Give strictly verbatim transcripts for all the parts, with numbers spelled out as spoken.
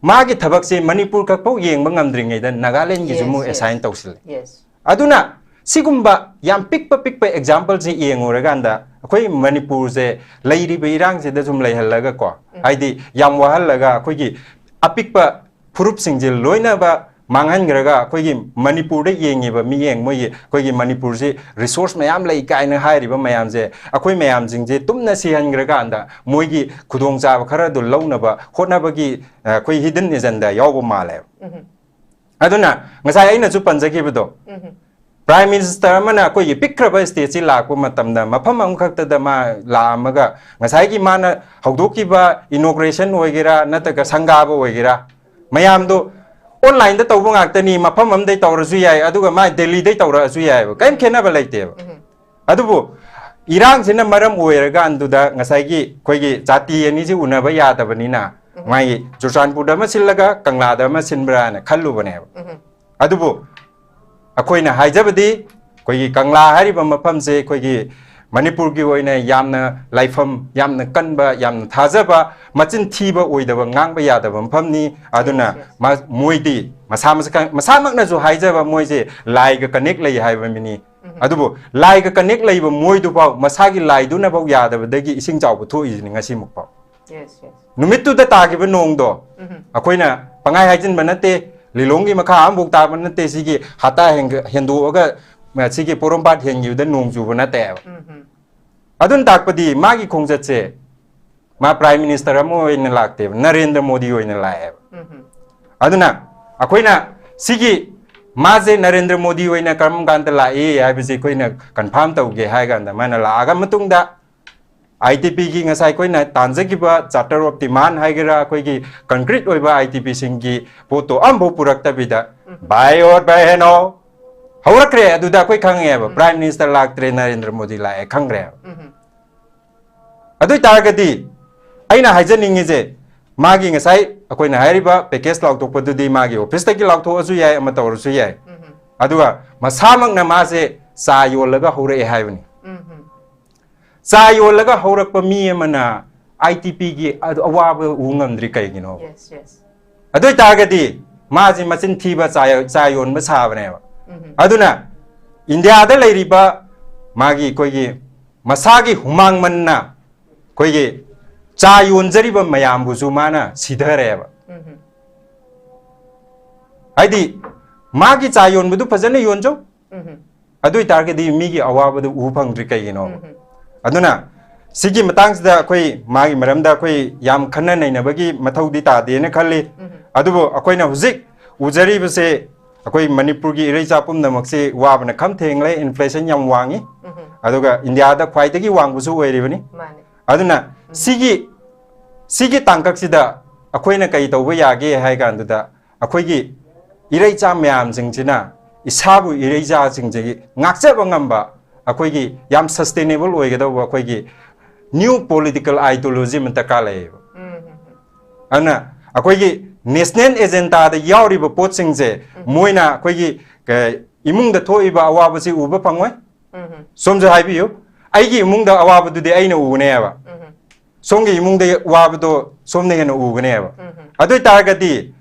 ꯃꯥꯒꯤ ꯊꯕꯛꯁꯦ ꯃꯅꯤꯄꯨꯔ ꯈꯛꯐꯥꯎ ꯌꯦꯡꯕ ꯉꯝꯗ꯭ꯔꯤꯉꯩꯗ ꯅꯥꯒꯥꯂꯦꯟꯒꯤꯁꯨ Yes, ꯑꯃꯨꯛ yes. ꯑꯦꯁꯥꯏꯟ ꯇꯧꯁꯤꯜꯂꯦ꯫ Yes. ꯑꯗꯨꯅ ꯁꯤꯒꯨꯝꯕ ꯌꯥꯝ ꯄꯤꯛꯄ ꯄꯤꯛꯄ ꯑꯦꯛꯖꯥꯝꯄꯜꯁꯦ ꯌꯦꯡꯉꯨꯔꯀꯥꯟꯗ ꯑꯩꯈꯣꯏ ꯃꯅꯤꯄꯨꯔꯁꯦ ꯂꯩꯔꯤꯕ ꯏꯔꯥꯡꯁꯤꯗ ꯁꯨꯝ ꯂꯩꯍꯜꯂꯒꯀꯣ, ꯍꯥꯏꯗꯤ ꯌꯥꯝ ꯋꯥꯍꯜꯂꯒ ꯑꯩꯈꯣꯏꯒꯤ ꯑꯄꯤꯛꯄ ꯐꯨꯔꯨꯞꯁꯤꯡꯁꯦ ꯂꯣꯏꯅꯕ ꯃꯥꯡꯍꯟꯈ꯭ꯔꯒ ꯑꯩꯈꯣꯏꯒꯤ ꯃꯅꯤꯄꯨꯔꯗ ꯌꯦꯡꯉꯤꯕ ꯃꯤꯠꯌꯦꯡ, ꯃꯣꯏꯒꯤ ꯑꯩꯈꯣꯏꯒꯤ ꯃꯅꯤꯄꯨꯔꯁꯤ ꯔꯤꯁꯣꯔꯁ ꯃꯌꯥꯝ ꯂꯩ ꯀꯥꯏꯅ ꯍꯥꯏꯔꯤꯕ ꯃꯌꯥꯝꯁꯦ, ꯑꯩꯈꯣꯏ ꯃꯌꯥꯝꯁꯤꯡꯁꯦ ꯇꯨꯝꯅ ꯁꯤꯍꯟꯈ꯭ꯔꯀꯥꯟꯗ ꯃꯣꯏꯒꯤ ꯈꯨꯗꯣꯡꯆꯥꯕ ꯈꯔꯗꯨ ꯂꯧꯅꯕ ꯍꯣꯠꯅꯕꯒꯤ, ꯑ, ꯑꯩꯈꯣꯏ ꯍꯤꯗꯟ ꯑꯦꯖꯦꯟꯗꯥ ꯌꯥꯎꯕ ꯃꯥꯜꯂꯦꯕ꯫ ꯑꯗꯨꯅ ꯉꯁꯥꯏ ꯑꯩꯅꯁꯨ ꯄꯟꯖꯈꯤꯕꯗꯣ, ꯄ꯭ꯔꯥꯏꯝ ꯃꯤꯅꯤꯁꯇꯔ ꯑꯃꯅ ꯑꯩꯈꯣꯏꯒꯤ ꯄꯤꯛꯈ꯭ꯔꯕ ꯁ꯭ꯇꯦꯠꯁꯤ ꯂꯥꯛꯄ ꯃꯇꯝꯗ ꯃꯐꯝ ꯑꯃꯈꯛꯇꯗ ꯃꯥ ꯂꯥꯛꯑꯝꯃꯒ ꯉꯁꯥꯏꯒꯤ ꯃꯥꯅ ꯍꯧꯗꯣꯛꯈꯤꯕ ꯏꯅꯣꯒ꯭ꯔꯦꯁꯟ ꯑꯣꯏꯒꯦꯔꯥ ꯅꯠꯇ꯭ꯔꯒ ꯁꯪꯒꯥꯕ ꯑꯣꯏꯒꯦꯔꯥ, ꯃꯌꯥꯝꯗꯣ ꯑꯣꯟꯂꯥꯏꯟꯗ ꯇꯧꯕ ꯉꯥꯛꯇꯅꯤ, ꯃꯐꯝ ꯑꯃꯗꯩ ꯇꯧꯔꯁꯨ ꯌꯥꯏ, ꯑꯗꯨꯒ ꯃꯥ ꯗꯦꯜꯂꯤꯗꯩ ꯇꯧꯔꯛꯑꯁꯨ ꯌꯥꯏꯑꯕ, ꯀꯔꯤꯝ ꯈꯦꯠꯅꯕ ꯂꯩꯇꯦꯕ꯫ ꯑꯗꯨꯕꯨ ꯏꯔꯥꯡꯁꯤꯅ ꯃꯔꯝ ꯑꯣꯏꯔꯀꯥꯟꯗꯨꯗ ꯉꯁꯥꯏꯒꯤ ꯑꯩꯈꯣꯏꯒꯤ ꯖꯥꯇꯤ ꯑꯅꯤꯁꯤ ꯎꯅꯕ ꯌꯥꯗꯕꯅꯤꯅ, ꯃꯥꯒꯤ ꯆꯨꯔꯆꯥꯟꯄꯨꯔꯗ ꯑꯃ ꯁꯤꯜꯂꯒ ꯀꯪꯂꯥꯗ ꯑꯃ ꯁꯤꯟꯕ꯭ꯔꯥꯅ ꯈꯜꯂꯨꯕꯅꯦꯕ꯫ ꯑꯗꯨꯕꯨ ꯑꯩꯈꯣꯏꯅ ꯍꯥꯏꯖꯕꯗꯤ ꯑꯩꯈꯣꯏꯒꯤ ꯀꯪꯂꯥ ꯍꯥꯏꯔꯤꯕ ꯃꯐꯝꯁꯦ ꯑꯩꯈꯣꯏꯒꯤ ꯃꯅꯤꯄꯨꯔꯒꯤ ꯑꯣꯏꯅ ꯌꯥꯝꯅ ꯂꯥꯏꯐꯝ, ꯌꯥꯝꯅ ꯀꯟꯕ, ꯌꯥꯝꯅ ꯊꯥꯖꯕ, ꯃꯆꯤꯟ ꯊꯤꯕ ꯑꯣꯏꯗꯕ, ꯉꯥꯡꯕ ꯌꯥꯗꯕ ꯃꯐꯝꯅꯤ꯫ ꯑꯗꯨꯅ Yes, yes. ꯃ-, ꯃꯣꯏꯗꯤ ꯃꯁꯥ ꯃꯁꯥ-, ꯃꯁꯥꯃꯛꯅꯁꯨ ꯍꯥꯏꯖꯕ, ꯃꯣꯏꯁꯦ ꯂꯥꯏꯒ ꯀꯅꯦꯛ ꯂꯩ ꯍꯥꯏꯕ ꯃꯤꯅꯤ꯫ ꯑꯗꯨꯕꯨ ꯂꯥꯏꯒ ꯀꯅꯦꯛ ꯂꯩꯕ ꯃꯣꯏꯗꯨꯐꯥꯎ ꯃꯁꯥꯒꯤ ꯂꯥꯏꯗꯨꯅꯐꯥꯎ ꯌꯥꯗꯕꯗꯒꯤ ꯏꯁꯤꯡ ꯆꯥꯎꯕ ꯊꯣꯛꯏꯁꯤꯅꯤ ꯉꯁꯤꯃꯛꯐꯥꯎ꯫ Yes, yes. ꯅꯨꯃꯤꯠꯇꯨꯗ ꯇꯥꯈꯤꯕ ꯅꯣꯡꯗꯣ ꯑꯩꯈꯣꯏꯅ ꯄꯪꯍꯥꯏ ꯍꯥꯏꯖꯤꯟꯕ ꯅꯠꯇꯦ, ꯂꯤꯂꯣꯡꯒꯤ ꯃꯈꯥ ꯑꯃꯐꯥꯎ ꯇꯥꯕ ꯅꯠꯇꯦ, ꯁꯤꯒꯤ ꯍꯇꯥ ꯍꯦꯟꯒ-, ꯍꯦꯟꯗꯣꯛꯑꯒ, ꯁꯤꯒꯤ ꯄꯣꯔꯣꯝꯄꯥꯠ ꯍꯦꯟꯈꯤꯕꯗ ꯅꯣꯡ ꯆꯨꯕ ꯅꯠꯇꯦꯕ꯫ ꯑꯗꯨꯅ ꯇꯥꯛꯄꯗꯤ ꯃꯥꯒꯤ ꯈꯣꯡꯆꯠꯁꯦ ꯃꯥ ꯄ꯭ꯔꯥꯏꯝ ꯃꯤꯅꯤꯁꯇꯔ ꯑꯃ ꯑꯣꯏꯅ ꯂꯥꯛꯇꯦꯕ, ꯅꯔꯦꯟꯗ꯭ꯔ ꯃꯣꯗꯤ ꯑꯣꯏꯅ ꯂꯥꯛꯑꯦꯕ꯫ ꯑꯗꯨꯅ ꯑꯩꯈꯣꯏꯅ ꯁꯤꯒꯤ ꯃꯥꯁꯦ ꯅꯔꯦꯟꯗ꯭ꯔ ꯃꯣꯗꯤ ꯑꯣꯏꯅ ꯀꯔꯝ ꯀꯥꯟꯗ ꯂꯥꯛꯏ ꯍꯥꯏꯕꯁꯤ ꯑꯩꯈꯣꯏꯅ ꯀꯟꯐꯥꯔꯝ ꯇꯧꯒꯦ ꯍꯥꯏ ꯀꯥꯟꯗ, ꯃꯥꯅ ꯂꯥꯛꯑꯒ ꯃꯇꯨꯡꯗ ꯑꯥꯏ ꯇꯤ ꯄꯤꯒꯤ ꯉꯁꯥꯏ ꯑꯩꯈꯣꯏꯅ ꯇꯥꯟꯖꯈꯤꯕ ꯆꯥꯔꯇꯔ ꯑꯣꯐ ꯗꯤꯃꯥꯟ ꯍꯥꯏꯒꯦꯔꯥ, ꯑꯩꯈꯣꯏꯒꯤ ꯀꯟꯀ꯭ꯔꯤꯠ ꯑꯣꯏꯕ ꯑꯥꯏ ꯇꯤ ꯄꯤꯁꯤꯡꯒꯤ ꯄꯣꯠꯇꯣ ꯑꯃꯐꯥꯎ ꯄꯨꯔꯛꯇꯕꯤꯗ, ꯚꯥꯏ ꯑꯣꯔ ꯕꯍꯦꯅꯣ, ꯍꯧꯔꯛꯈ꯭ꯔꯦ꯫ ꯑꯗꯨꯗ ꯑꯩꯈꯣꯏ ꯈꯪꯉꯦꯕ, ꯄ꯭ꯔꯥꯏꯝ ꯃꯤꯅꯤꯁꯇꯔ ꯂꯥꯛꯇ꯭ꯔꯦ, ꯅꯔꯦꯟꯗ꯭ꯔ ꯃꯣꯗꯤ ꯂꯥꯛꯑꯦ, ꯈꯪꯈ꯭ꯔꯦꯕ꯫ ꯑꯗꯨ ꯑꯣꯏ ꯇꯥꯔꯒꯗꯤ ꯑꯩꯅ ꯍꯥꯏꯖꯅꯤꯡꯉꯤꯁꯦ, ꯃꯥꯒꯤ ꯉꯁꯥꯏ ꯑꯩꯈꯣꯏꯅ ꯍꯥꯏꯔꯤꯕ ꯄꯦꯀꯦꯖ ꯂꯥꯎꯊꯣꯛꯄꯗꯨꯗꯤ ꯃꯥꯒꯤ ꯑꯣꯐꯤꯁꯇꯒꯤ ꯂꯥꯎꯊꯣꯛꯑꯁꯨ ꯌꯥꯏ, ꯑꯃ ꯇꯧꯔꯁꯨ ꯌꯥꯏ꯫ ꯑꯗꯨꯒ ꯃꯁꯥꯃꯛꯅ ꯃꯥꯁꯦ ꯆꯥ ꯌꯣꯜꯂꯒ ꯍꯧꯔꯛꯑꯦ ꯍꯥꯏꯕꯅꯤ꯫ ꯆꯥ ꯌꯣꯜꯂꯒ ꯍꯧꯔꯛꯄ ꯃꯤ ꯑꯃꯅ ꯑꯥꯏ ꯇꯤ ꯄꯤꯒꯤ ꯑꯗꯨ ꯑꯋꯥꯕ ꯎ ꯉꯝꯗ꯭ꯔꯤ ꯀꯩꯒꯤꯅꯣ? Yes, yes. ꯑꯗꯨ ꯑꯣꯏꯇꯥꯔꯒꯗꯤ ꯃꯥꯁꯤ ꯃꯆꯤꯟ ꯊꯤꯕ, ꯆꯥ ꯆꯥ ꯌꯣꯟꯕ ꯁꯥꯕꯅꯦꯕ꯫ ꯑꯗꯨꯅ ꯏꯟꯗꯤꯌꯥꯗ ꯂꯩꯔꯤꯕ ꯃꯥꯒꯤ, ꯑꯩꯈꯣꯏꯒꯤ ꯃꯁꯥꯒꯤ ꯍꯨꯃꯥꯡ ꯃꯟꯅ ꯑꯩꯈꯣꯏꯒꯤ ꯆꯥ ꯌꯣꯟꯖꯔꯤꯕ ꯃꯌꯥꯝꯕꯨꯁꯨ ꯃꯥꯅ ꯁꯤꯊꯔꯦꯕ꯫ ꯍꯥꯏꯗꯤ ꯃꯥꯒꯤ ꯆꯥ ꯌꯣꯟꯕꯗꯨ ꯐꯖꯅ ꯌꯣꯟꯖꯧ, ꯑꯗꯨ ꯑꯣꯏꯇꯥꯔꯒꯗꯤ ꯃꯤꯒꯤ ꯑꯋꯥꯕꯗꯨ ꯎ ꯐꯪꯗ꯭ꯔꯤ ꯀꯩꯒꯤꯅꯣ? ꯑꯗꯨꯅ ꯁꯤꯒꯤ ꯃꯇꯥꯡꯁꯤꯗ ꯑꯩꯈꯣꯏ ꯃꯥꯒꯤ ꯃꯔꯝꯗ ꯑꯩꯈꯣꯏ ꯌꯥꯝ ꯈꯟꯅ ꯅꯩꯅꯕꯒꯤ ꯃꯊꯧꯗꯤ ꯇꯥꯗꯦꯅ ꯈꯜꯂꯤ꯫ ꯑꯗꯨꯕꯨ ꯑꯩꯈꯣꯏꯅ ꯍꯧꯖꯤꯛ ꯎꯖꯔꯤꯕꯁꯦ, ꯑꯩꯈꯣꯏ ꯃꯅꯤꯄꯨꯔꯒꯤ ꯏꯔꯩꯆꯥ ꯄꯨꯝꯅꯃꯛꯁꯤ ꯋꯥꯕꯅ ꯈꯝ ꯊꯦꯡꯂꯦ, ꯏꯟꯐ꯭ꯂꯦꯁꯟ ꯌꯥꯝ ꯋꯥꯡꯉꯤ, ꯑꯗꯨꯒ ꯏꯟꯗꯤꯌꯥꯗ ꯈ꯭ꯋꯥꯏꯗꯒꯤ ꯋꯥꯡꯕꯁꯨ ꯑꯣꯏꯔꯤꯕꯅꯤ꯫ ꯑꯗꯨꯅ ꯁꯤꯒꯤ ꯁꯤꯒꯤ ꯇꯥꯡꯀꯛꯁꯤꯗ ꯑꯩꯈꯣꯏꯅ ꯀꯩ ꯇꯧꯕ ꯌꯥꯒꯦ ꯍꯥꯏ ꯀꯥꯟꯗꯨꯗ, ꯑꯩꯈꯣꯏꯒꯤ ꯏꯔꯩꯆꯥ ꯃꯌꯥꯝꯁꯤꯡꯁꯤꯅ ꯏꯁꯥꯕꯨ ꯏꯔꯩꯆꯥꯁꯤꯡꯁꯤꯒꯤ ꯉꯥꯛꯆꯕ ꯉꯝꯕ, ꯑꯩꯈꯣꯏꯒꯤ ꯌꯥꯝ ꯁꯁꯇꯦꯅꯦꯕꯜ ꯑꯣꯏꯒꯗꯧꯕ ꯑꯩꯈꯣꯏꯒꯤ ꯅ꯭ꯌꯨ ꯄꯣꯂꯤꯇꯤꯀꯦꯜ ꯑꯥꯏꯗꯤꯌꯣꯂꯣꯖꯤ ꯑꯃ ꯗꯔꯀꯥꯔ ꯂꯩꯌꯦꯕ꯫ ꯑꯗꯨꯅ ꯑꯩꯈꯣꯏꯒꯤ ꯅꯦꯁꯅꯦꯜ ꯑꯦꯖꯦꯟꯗꯥꯗ ꯌꯥꯎꯔꯤꯕ ꯄꯣꯠꯁꯤꯡꯁꯦ ꯃꯣꯏꯅ ꯑꯩꯈꯣꯏꯒꯤ ꯀ-, ꯏꯃꯨꯡꯗ ꯊꯣꯛꯏꯕ ꯑꯋꯥꯕꯁꯤ ꯎꯕ ꯐꯪꯉꯣꯏ꯫ ꯁꯣꯝꯁꯨ ꯍꯥꯏꯕꯤꯌꯨ, ꯑꯩꯒꯤ ꯏꯃꯨꯡꯗ ꯑꯋꯥꯕꯗꯨꯗꯤ ꯑꯩꯅ ꯎꯒꯅꯦꯕ꯫ ꯁꯣꯝꯒꯤ ꯏꯃꯨꯡꯗ ꯋꯥꯕꯗꯣ ꯁꯣꯝꯅ ꯍꯦꯟꯅ ꯎꯒꯅꯦꯕ꯫ ꯑꯗꯨ ꯑꯣꯏꯇꯥꯔꯒꯗꯤ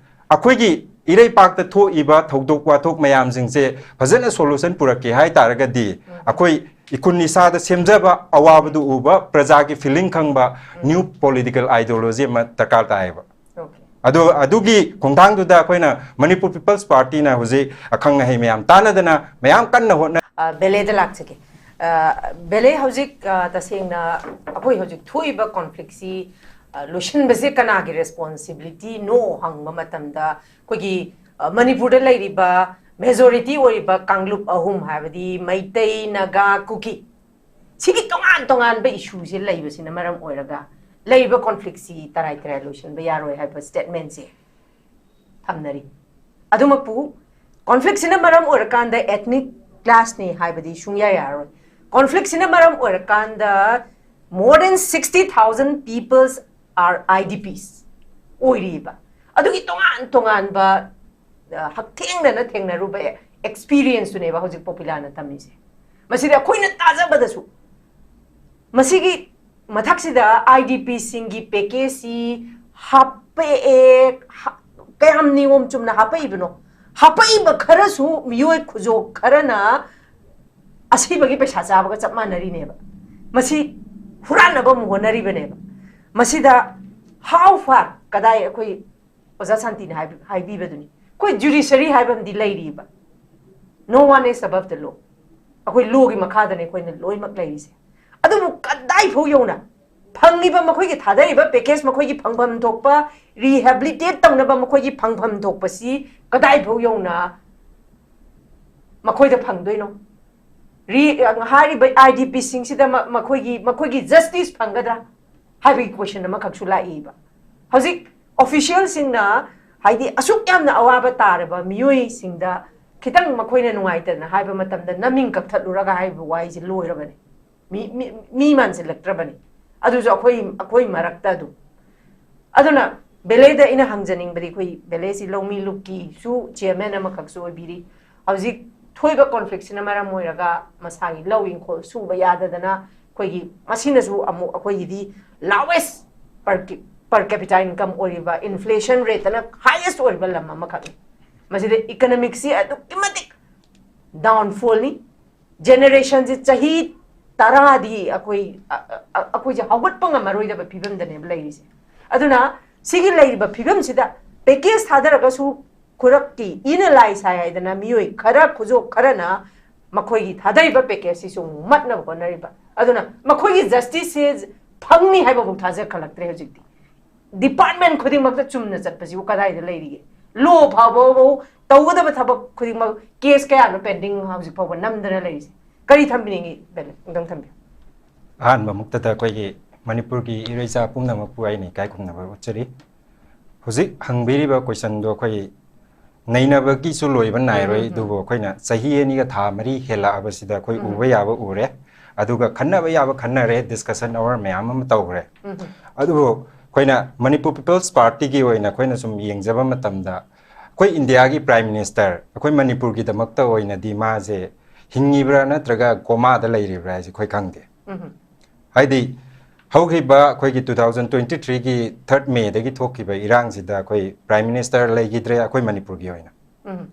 ꯑꯩꯈꯣꯏꯒꯤ ꯏꯔꯩꯄꯥꯛꯇ ꯊꯣꯛꯏꯕ ꯊꯧꯗꯣꯛ ꯋꯥꯊꯣꯛ ꯃꯌꯥꯝꯁꯤꯡꯁꯦ ꯐꯖꯅ ꯁꯣꯂꯨꯁꯟ ꯄꯨꯔꯛꯀꯦ ꯍꯥꯏ ꯇꯥꯔꯒꯗꯤ ꯑꯩꯈꯣꯏ ꯏꯈꯨꯟ ꯏꯁꯥꯗ ꯁꯦꯝꯖꯕ, ꯑꯋꯥꯕꯗꯨ ꯎꯕ, ꯄ꯭ꯔꯖꯥꯒꯤ ꯐꯤꯂꯤꯡ ꯈꯪꯕ ꯅ꯭ꯌꯨ ꯄꯣꯂꯤꯇꯤꯀꯦꯜ ꯑꯥꯏꯗꯤꯌꯣꯂꯣꯖꯤ ꯑꯃ ꯗꯔꯀꯥꯔ ꯇꯥꯏꯌꯦꯕ꯫ ꯑꯗꯣ ꯑꯗꯨꯒꯤ ꯈꯣꯡꯊꯥꯡꯗꯨꯗ ꯑꯩꯈꯣꯏꯅ ꯃꯅꯤꯄꯨꯔ ꯄꯤꯄꯜꯁ ꯄꯥꯔꯇꯤꯅ ꯍꯧꯖꯤꯛ ꯑꯈꯪ ꯑꯍꯩ ꯃꯌꯥꯝ ꯇꯥꯟꯅꯗꯅ ꯃꯌꯥꯝ ꯀꯟꯅ ꯍꯣꯠꯅ ꯑ, ꯕꯦꯂꯦꯗ ꯂꯥꯛꯆꯒꯦ꯫ ꯑ, ꯕꯦꯂꯦ, ꯍꯧꯖꯤꯛ, ꯑ, ꯇꯁꯦꯡꯅ ꯑꯩꯈꯣꯏ ꯍꯧꯖꯤꯛ ꯊꯣꯛꯏꯕ ꯀꯣꯟꯐ꯭ꯂꯤꯛꯁꯤ, ꯑ, ꯂꯣꯏꯁꯤꯟꯕꯁꯦ ꯀꯅꯥꯒꯤ ꯔꯦꯁꯄꯣꯟꯁꯤꯕꯤꯂꯤꯇꯤꯅꯣ ꯍꯪꯕ ꯃꯇꯝꯗ, ꯑꯩꯈꯣꯏꯒꯤ, ꯑ, ꯃꯅꯤꯄꯨꯔꯗ ꯂꯩꯔꯤꯕ ꯃꯦꯖꯣꯔꯤꯇꯤ ꯑꯣꯏꯔꯤꯕ ꯀꯥꯡꯂꯨꯞ ꯑꯍꯨꯝ, ꯍꯥꯏꯕꯗꯤ ꯃꯩꯇꯩ, ꯅꯥꯒꯥ, ꯀꯨꯀꯤ, ꯁꯤꯒꯤ ꯇꯣꯉꯥꯟ ꯇꯣꯉꯥꯟꯕ ꯏꯁꯨꯁꯦ ꯂꯩꯕꯁꯤꯅ ꯃꯔꯝ ꯑꯣꯏꯔꯒ ꯂꯩꯔꯤꯕ ꯀꯣꯟꯐ꯭ꯂꯤꯛꯁꯤ ꯇꯔꯥꯏ ꯇꯔꯥꯏ ꯂꯣꯏꯁꯤꯟꯕ ꯌꯥꯔꯣꯏ ꯍꯥꯏꯕ ꯁ꯭ꯇꯦꯠꯃꯦꯟꯁꯦ ꯊꯝꯅꯔꯤ꯫ ꯑꯗꯨꯃꯛꯄꯨ ꯀꯣꯟꯐ꯭ꯂꯤꯛꯁꯤꯅ ꯃꯔꯝ ꯑꯣꯏꯔꯀꯥꯟꯗ ethnic clashꯅꯤ ꯍꯥꯏꯕꯗꯤ ꯁꯨꯡꯌꯥ ꯌꯥꯔꯔꯣꯏ꯫ ꯀꯣꯟꯐ꯭ꯂꯤꯛꯁꯤꯅ ꯃꯔꯝ ꯑꯣꯏꯔꯀꯥꯟꯗ more than sixty thousand peoples are I D Ps ꯑꯣꯏꯔꯤꯕ꯫ ꯑꯗꯨꯒꯤ ꯇꯣꯉꯥꯟ ꯇꯣꯉꯥꯟꯕ, ꯑ, ꯍꯛꯊꯦꯡꯅꯅ ꯊꯦꯡꯅꯔꯨꯕ ꯑꯦꯛꯁꯄꯤꯔꯤꯌꯦꯟꯁꯇꯨꯅꯦꯕ ꯍꯧꯖꯤꯛ ꯄꯣꯄꯤꯂꯥꯅ ꯇꯝꯃꯤꯁꯦ꯫ ꯃꯁꯤꯗꯤ ꯑꯩꯈꯣꯏꯅ ꯇꯥꯖꯕꯗꯁꯨ ꯃꯁꯤꯒꯤ ꯃꯊꯛꯁꯤꯗ I D Pꯁꯤꯡꯒꯤ ꯄꯦꯀꯦꯖꯁꯤ ꯍꯥꯞꯄꯛꯑꯦ, ꯍꯥ-, ꯀꯌꯥꯝ ꯅꯤꯌꯣꯝ ꯆꯨꯝꯅ ꯍꯥꯄꯛꯏꯕꯅꯣ? ꯍꯥꯄꯛꯏꯕ ꯈꯔꯁꯨ ꯃꯤꯑꯣꯏ ꯈꯨꯖꯣꯞ ꯈꯔꯅ ꯑꯁꯤꯕꯒꯤ ꯄꯩꯁꯥ ꯆꯥꯕꯒ ꯆꯞ ꯃꯥꯟꯅꯔꯤꯅꯦꯕ꯫ ꯃꯁꯤ ꯍꯨꯔꯥꯟꯅꯕ ꯑꯃꯨꯛ ꯍꯣꯠꯅꯔꯤꯕꯅꯦꯕ꯫ ꯃꯁꯤꯗ how far, ꯀꯗꯥꯏ, ꯑꯩꯈꯣꯏ ꯑꯣꯖꯥ ꯁꯥꯟꯇꯤꯅ ꯍꯥꯏꯕ- ꯍꯥꯏꯕꯤꯕꯗꯨꯅꯤ, ꯑꯩꯈꯣꯏ ꯖꯨꯗꯤꯁꯔꯤ ꯍꯥꯏꯕ ꯑꯃꯗꯤ ꯂꯩꯔꯤꯕ꯫ No one is above the law. ꯑꯩꯈꯣꯏ ꯂꯣꯒꯤ ꯃꯈꯥꯗꯅꯦ ꯑꯩꯈꯣꯏꯅ ꯂꯣꯏꯅꯃꯛ ꯂꯩꯔꯤꯁꯦ꯫ ꯑꯗꯨꯕꯨ ꯀꯗꯥꯏ ꯐꯥꯎ ꯌꯧꯅ ꯐꯪꯉꯤꯕ, ꯃꯈꯣꯏꯒꯤ ꯊꯥꯗꯔꯤꯕ ꯄꯦꯀꯦꯖ, ꯃꯈꯣꯏꯒꯤ ꯐꯪꯐꯝ ꯊꯣꯛꯄ, ꯔꯤꯍꯦꯕꯤꯂꯤꯇꯦꯠ ꯇꯧꯅꯕ ꯃꯈꯣꯏꯒꯤ ꯐꯪꯐꯝ ꯊꯣꯛꯄꯁꯤ ꯀꯗꯥꯏ ꯐꯥꯎ ꯌꯧꯅ ꯃꯈꯣꯏꯗ ꯐꯪꯗꯣꯏꯅꯣ? ꯔꯤ- ꯍꯥꯏꯔꯤꯕ ꯑꯥꯏ ꯗꯤ ꯄꯤꯁꯤꯡꯁꯤꯗ ꯃ- ꯃꯈꯣꯏꯒꯤ ꯃꯈꯣꯏꯒꯤ ꯖꯁꯇꯤꯁ ꯐꯪꯒꯗ꯭ꯔꯥ ꯍꯥꯏꯕꯒꯤ ꯀꯣꯏꯁꯟ ꯑꯃꯈꯛꯁꯨ ꯂꯥꯛꯏꯕ꯫ ꯍꯧꯖꯤꯛ ꯑꯣꯐꯤꯁꯤꯌꯦꯜꯁꯤꯡꯅ, ꯍꯥꯏꯗꯤ, ꯑꯁꯨꯛ ꯌꯥꯝꯅ ꯑꯋꯥꯕ ꯇꯥꯔꯕ ꯃꯤꯑꯣꯏꯁꯤꯡꯗ ꯈꯤꯇꯪ ꯃꯈꯣꯏꯅ ꯅꯨꯡꯉꯥꯏꯇꯅ ꯍꯥꯏꯕ ꯃꯇꯝꯗ ꯅꯃꯤꯡ ꯀꯛꯊꯠꯂꯨꯔꯒ ꯍꯥꯏꯕ ꯋꯥꯍꯩꯁꯦ ꯂꯣꯏꯔꯕꯅꯤ꯫ ꯃꯤ, ꯃꯤ, ꯃꯤ ꯃꯥꯟꯁꯤꯜꯂꯛꯇ꯭ꯔꯕꯅꯤ꯫ ꯑꯗꯨꯁꯨ ꯑꯩꯈꯣꯏ, ꯑꯩꯈꯣꯏ ꯃꯔꯛꯇ ꯑꯗꯨꯝ꯫ ꯑꯗꯨꯅ ꯕꯦꯂꯦꯗ ꯑꯩꯅ ꯍꯪꯖꯅꯤꯡꯕꯗꯤ, ꯑꯩꯈꯣꯏ ꯕꯦꯂꯦꯁꯤ ꯂꯧꯃꯤ ꯂꯨꯞꯀꯤꯁꯨ ꯆꯤꯌꯔꯃꯦꯟ ꯑꯃꯈꯛꯁꯨ ꯑꯣꯏꯕꯤꯔꯤ꯫ ꯍꯧꯖꯤꯛ ꯊꯣꯛꯏꯕ ꯀꯣꯟꯐ꯭ꯂꯤꯛꯁꯤꯅ ꯃꯔꯝ ꯑꯣꯏꯔꯒ ꯃꯁꯥꯒꯤ ꯂꯧ ꯏꯪꯈꯣꯜ ꯁꯨꯕ ꯌꯥꯗꯗꯅ, ꯑꯩꯈꯣꯏꯒꯤ, ꯃꯁꯤꯅꯁꯨ ꯑꯃꯨꯛ ꯑꯩꯈꯣꯏꯒꯤꯗꯤ ꯂꯥꯋꯦꯁ per capita income ꯑꯣꯏꯔꯤꯕ, ꯏꯟꯐ꯭ꯂꯦꯁꯟ ꯔꯦꯠꯇꯅ ꯍꯥꯏꯌꯦꯁ ꯑꯣꯏꯔꯤꯕ ꯂꯝ ꯑꯃꯈꯛꯅꯤ꯫ ꯃꯁꯤꯗ ꯏꯀꯅꯣꯃꯤꯛꯁꯤ ꯑꯗꯨꯛꯀꯤ ꯃꯇꯤꯛ ꯗꯥꯎꯟꯐꯣꯜꯅꯤ꯫ ꯖꯦꯅꯦꯔꯦꯁꯟꯁꯤ ꯆꯍꯤ ꯇꯔꯥꯗꯤ ꯑꯩꯈꯣꯏ, ꯑ- ꯑ- ꯑꯩꯈꯣꯏꯁꯦ ꯍꯧꯒꯠꯄ ꯉꯝꯃꯔꯣꯏꯗꯕ ꯐꯤꯕꯝꯗꯅꯦꯕ ꯂꯩꯔꯤꯁꯦ꯫ ꯑꯗꯨꯅ ꯁꯤꯒꯤ ꯂꯩꯔꯤꯕ ꯐꯤꯕꯝꯁꯤꯗ ꯄꯦꯀꯦꯖ ꯊꯥꯗꯔꯒꯁꯨ ꯈꯨꯔꯛꯀꯤ ꯏꯅ ꯂꯥꯏ ꯁꯥꯏ ꯍꯥꯏꯗꯅ ꯃꯤꯑꯣꯏ ꯈꯔ, ꯈꯨꯖꯣꯞ ꯈꯔꯅ ꯃꯈꯣꯏꯒꯤ ꯊꯥꯗꯔꯤꯕ ꯄꯦꯀꯦꯖꯁꯤꯁꯨ ꯑꯃꯨꯛ ꯃꯠꯅꯕ ꯍꯣꯠꯅꯔꯤꯕ꯫ ꯑꯗꯨꯅ ꯃꯈꯣꯏꯒꯤ ꯖꯁꯇꯤꯁꯁꯦ ꯐꯪꯅꯤ ꯍꯥꯏꯕꯐꯥꯎ ꯊꯥꯖꯈꯠꯂꯛꯇ꯭ꯔꯦ ꯍꯧꯖꯤꯛꯇꯤ꯫ ꯗꯤꯄꯥꯔꯠꯃꯦꯟ ꯈꯨꯗꯤꯡꯃꯛꯇ ꯆꯨꯝꯅ ꯆꯠꯄꯁꯤꯕꯨ ꯀꯗꯥꯏꯗ ꯂꯩꯔꯤꯒꯦ? ꯂꯣ ꯐꯥꯎꯕ ꯇꯧꯒꯗꯕ ꯊꯕꯛ ꯈꯨꯗꯤꯡꯃꯛ, ꯀꯦꯁ ꯀꯌꯥꯅꯣ ꯄꯦꯟꯗꯤꯡ ꯍꯧꯖꯤꯛ ꯐꯥꯎꯕ ꯅꯝꯗꯅ ꯂꯩꯔꯤꯁꯦ? ꯀꯔꯤ ꯊꯝꯕꯤꯅꯤꯡꯉꯤ, ꯕꯦꯂꯦ? ꯑꯝꯇꯪ ꯊꯝꯕꯤꯌꯨ꯫ ꯑꯍꯥꯟꯕ ꯃꯛꯇꯗ ꯑꯩꯈꯣꯏꯒꯤ ꯃꯅꯤꯄꯨꯔꯒꯤ ꯏꯔꯩꯆꯥ ꯄꯨꯝꯅꯃꯛꯄꯨ ꯑꯩꯅ ꯏꯀꯥꯏ ꯈꯨꯝꯅꯕ ꯎꯠꯆꯔꯤ꯫ ꯍꯧꯖꯤꯛ ꯍꯪꯕꯤꯔꯤꯕ ꯀꯣꯏꯁꯟꯗꯣ ꯑꯩꯈꯣꯏ ꯅꯩꯅꯕꯒꯤꯁꯨ ꯂꯣꯏꯕ ꯅꯥꯏꯔꯣꯏ, ꯎꯝ, ꯎꯝ, ꯎꯝ꯫ ꯑꯗꯨꯕꯨ ꯑꯩꯈꯣꯏꯅ ꯆꯍꯤ ꯑꯅꯤꯒ ꯊꯥ ꯃꯔꯤ ꯍꯦꯜꯂꯛꯑꯕꯁꯤꯗ ꯑꯩꯈꯣꯏ ꯎꯝ꯫ ꯎꯕ ꯌꯥꯕ ꯎꯔꯦ, ꯑꯗꯨꯒ ꯈꯟꯅꯕ ꯌꯥꯕ ꯈꯟꯅꯔꯦ, ꯗꯤꯁꯀꯁꯟ ꯑꯋꯥꯔ ꯃꯌꯥꯝ ꯑꯃ ꯇꯧꯈ꯭ꯔꯦ꯫ ꯎꯝ꯫ ꯑꯗꯨꯕꯨ ꯑꯩꯈꯣꯏꯅ ꯃꯅꯤꯄꯨꯔ ꯄꯤꯄꯜꯁ ꯄꯥꯔꯇꯤꯒꯤ ꯑꯣꯏꯅ ꯑꯩꯈꯣꯏꯅ ꯁꯨꯝ ꯌꯦꯡꯖꯕ ꯃꯇꯝꯗ, ꯑꯩꯈꯣꯏ ꯏꯟꯗꯤꯌꯥꯒꯤ ꯄ꯭ꯔꯥꯏꯝ ꯃꯤꯅꯤꯁꯇꯔ, ꯑꯩꯈꯣꯏ ꯃꯅꯤꯄꯨꯔꯒꯤꯗꯃꯛꯇ ꯑꯣꯏꯅꯗꯤ ꯃꯥꯁꯦ ꯍꯤꯡꯉꯤꯕ꯭ꯔꯥ ꯅꯠꯇ꯭ꯔꯒ ꯀꯣꯃꯥꯗ ꯂꯩꯔꯤꯕ꯭ꯔꯥ ꯍꯥꯏꯁꯦ ꯑꯩꯈꯣꯏ ꯈꯪꯗꯦ꯫ ꯎꯝ꯫ ꯍꯥꯏꯗꯤ, ꯍꯧꯈꯤꯕ ꯑꯩꯈꯣꯏꯒꯤ two thousand twenty threeꯒꯤ third Mayꯗꯒꯤ ꯊꯣꯛꯈꯤꯕ ꯏꯔꯥꯡꯁꯤꯗ ꯑꯩꯈꯣꯏ Prime Minister ꯂꯩꯈꯤꯗ꯭ꯔꯦ ꯑꯩꯈꯣꯏ ꯃꯅꯤꯄꯨꯔꯒꯤ ꯑꯣꯏꯅ꯫ ꯎꯝ.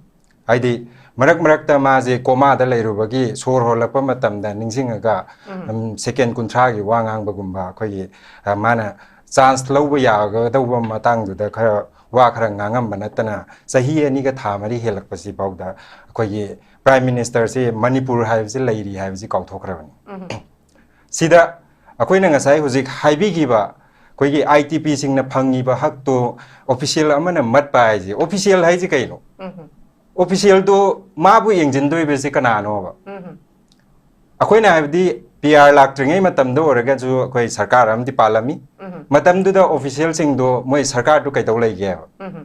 ꯍꯥꯏꯗꯤ ꯃꯔꯛ ꯃꯔꯛꯇ ꯃꯥꯁꯦ ꯀꯣꯃꯥꯗ ꯂꯩꯔꯨꯕꯒꯤ ꯁꯣꯔ ꯍꯣꯜꯂꯛꯄ ꯃꯇꯝꯗ ꯅꯤꯡꯁꯤꯡꯉꯒ ꯎꯝ. ꯎꯝ, second ꯀꯨꯟꯊ꯭ꯔꯥꯒꯤ ꯋꯥ ꯉꯥꯡꯕꯒꯨꯝꯕ, ꯑꯩꯈꯣꯏꯒꯤ ꯑ, ꯃꯥꯅ chance ꯂꯧꯕ ꯌꯥꯒꯗꯧꯕ ꯃꯇꯥꯡꯗꯨꯗ ꯈꯔ ꯋꯥ ꯈꯔ ꯉꯥꯡꯉꯝꯕ ꯅꯠꯇꯅ ꯆꯍꯤ ꯑꯅꯤꯒ ꯊꯥ ꯃꯔꯤ ꯍꯦꯜꯂꯛꯄꯁꯤ ꯐꯥꯎꯗ ꯑꯩꯈꯣꯏꯒꯤ Prime Ministerꯁꯤ ꯃꯅꯤꯄꯨꯔ ꯍꯥꯏꯕꯁꯤ ꯂꯩꯔꯤ ꯍꯥꯏꯕꯁꯤ ꯀꯥꯎꯊꯣꯛꯈ꯭ꯔꯕꯅꯤ꯫ ꯎꯝ. ꯁꯤꯗ ꯑꯩꯈꯣꯏꯅ ꯉꯁꯥꯏ ꯍꯧꯖꯤꯛ ꯍꯥꯏꯕꯤꯈꯤꯕ ꯑꯩꯈꯣꯏꯒꯤ ITPꯁꯤꯡꯅ ꯐꯪꯉꯤꯕ ꯍꯛꯇꯣ official ꯑꯃꯅ ꯃꯠꯄ ꯍꯥꯏꯁꯦ, official ꯍꯥꯏꯁꯦ ꯀꯩꯅꯣ? ꯎꯝ. Officialꯗꯣ ꯃꯥꯕꯨ ꯌꯦꯡꯁꯤꯟꯗꯣꯏꯕꯁꯤ ꯀꯅꯥꯅꯣꯕ? ꯎꯝ. ꯑꯩꯈꯣꯏꯅ ꯍꯥꯏꯕꯗꯤ PR ꯂꯥꯛꯇ꯭ꯔꯤꯉꯩ ꯃꯇꯝꯗ ꯑꯣꯏꯔꯒꯁꯨ ꯑꯩꯈꯣꯏ ꯁꯔꯀꯥꯔ ꯑꯃꯗꯤ ꯄꯥꯜꯂꯝꯃꯤ꯫ ꯎꯝ. ꯃꯇꯝꯗꯨꯗ officialꯁꯤꯡꯗꯣ ꯃꯣꯏ ꯁꯔꯀꯥꯔꯗꯨ ꯀꯩꯗꯧ ꯂꯩꯒꯦꯕ? ꯎꯝ.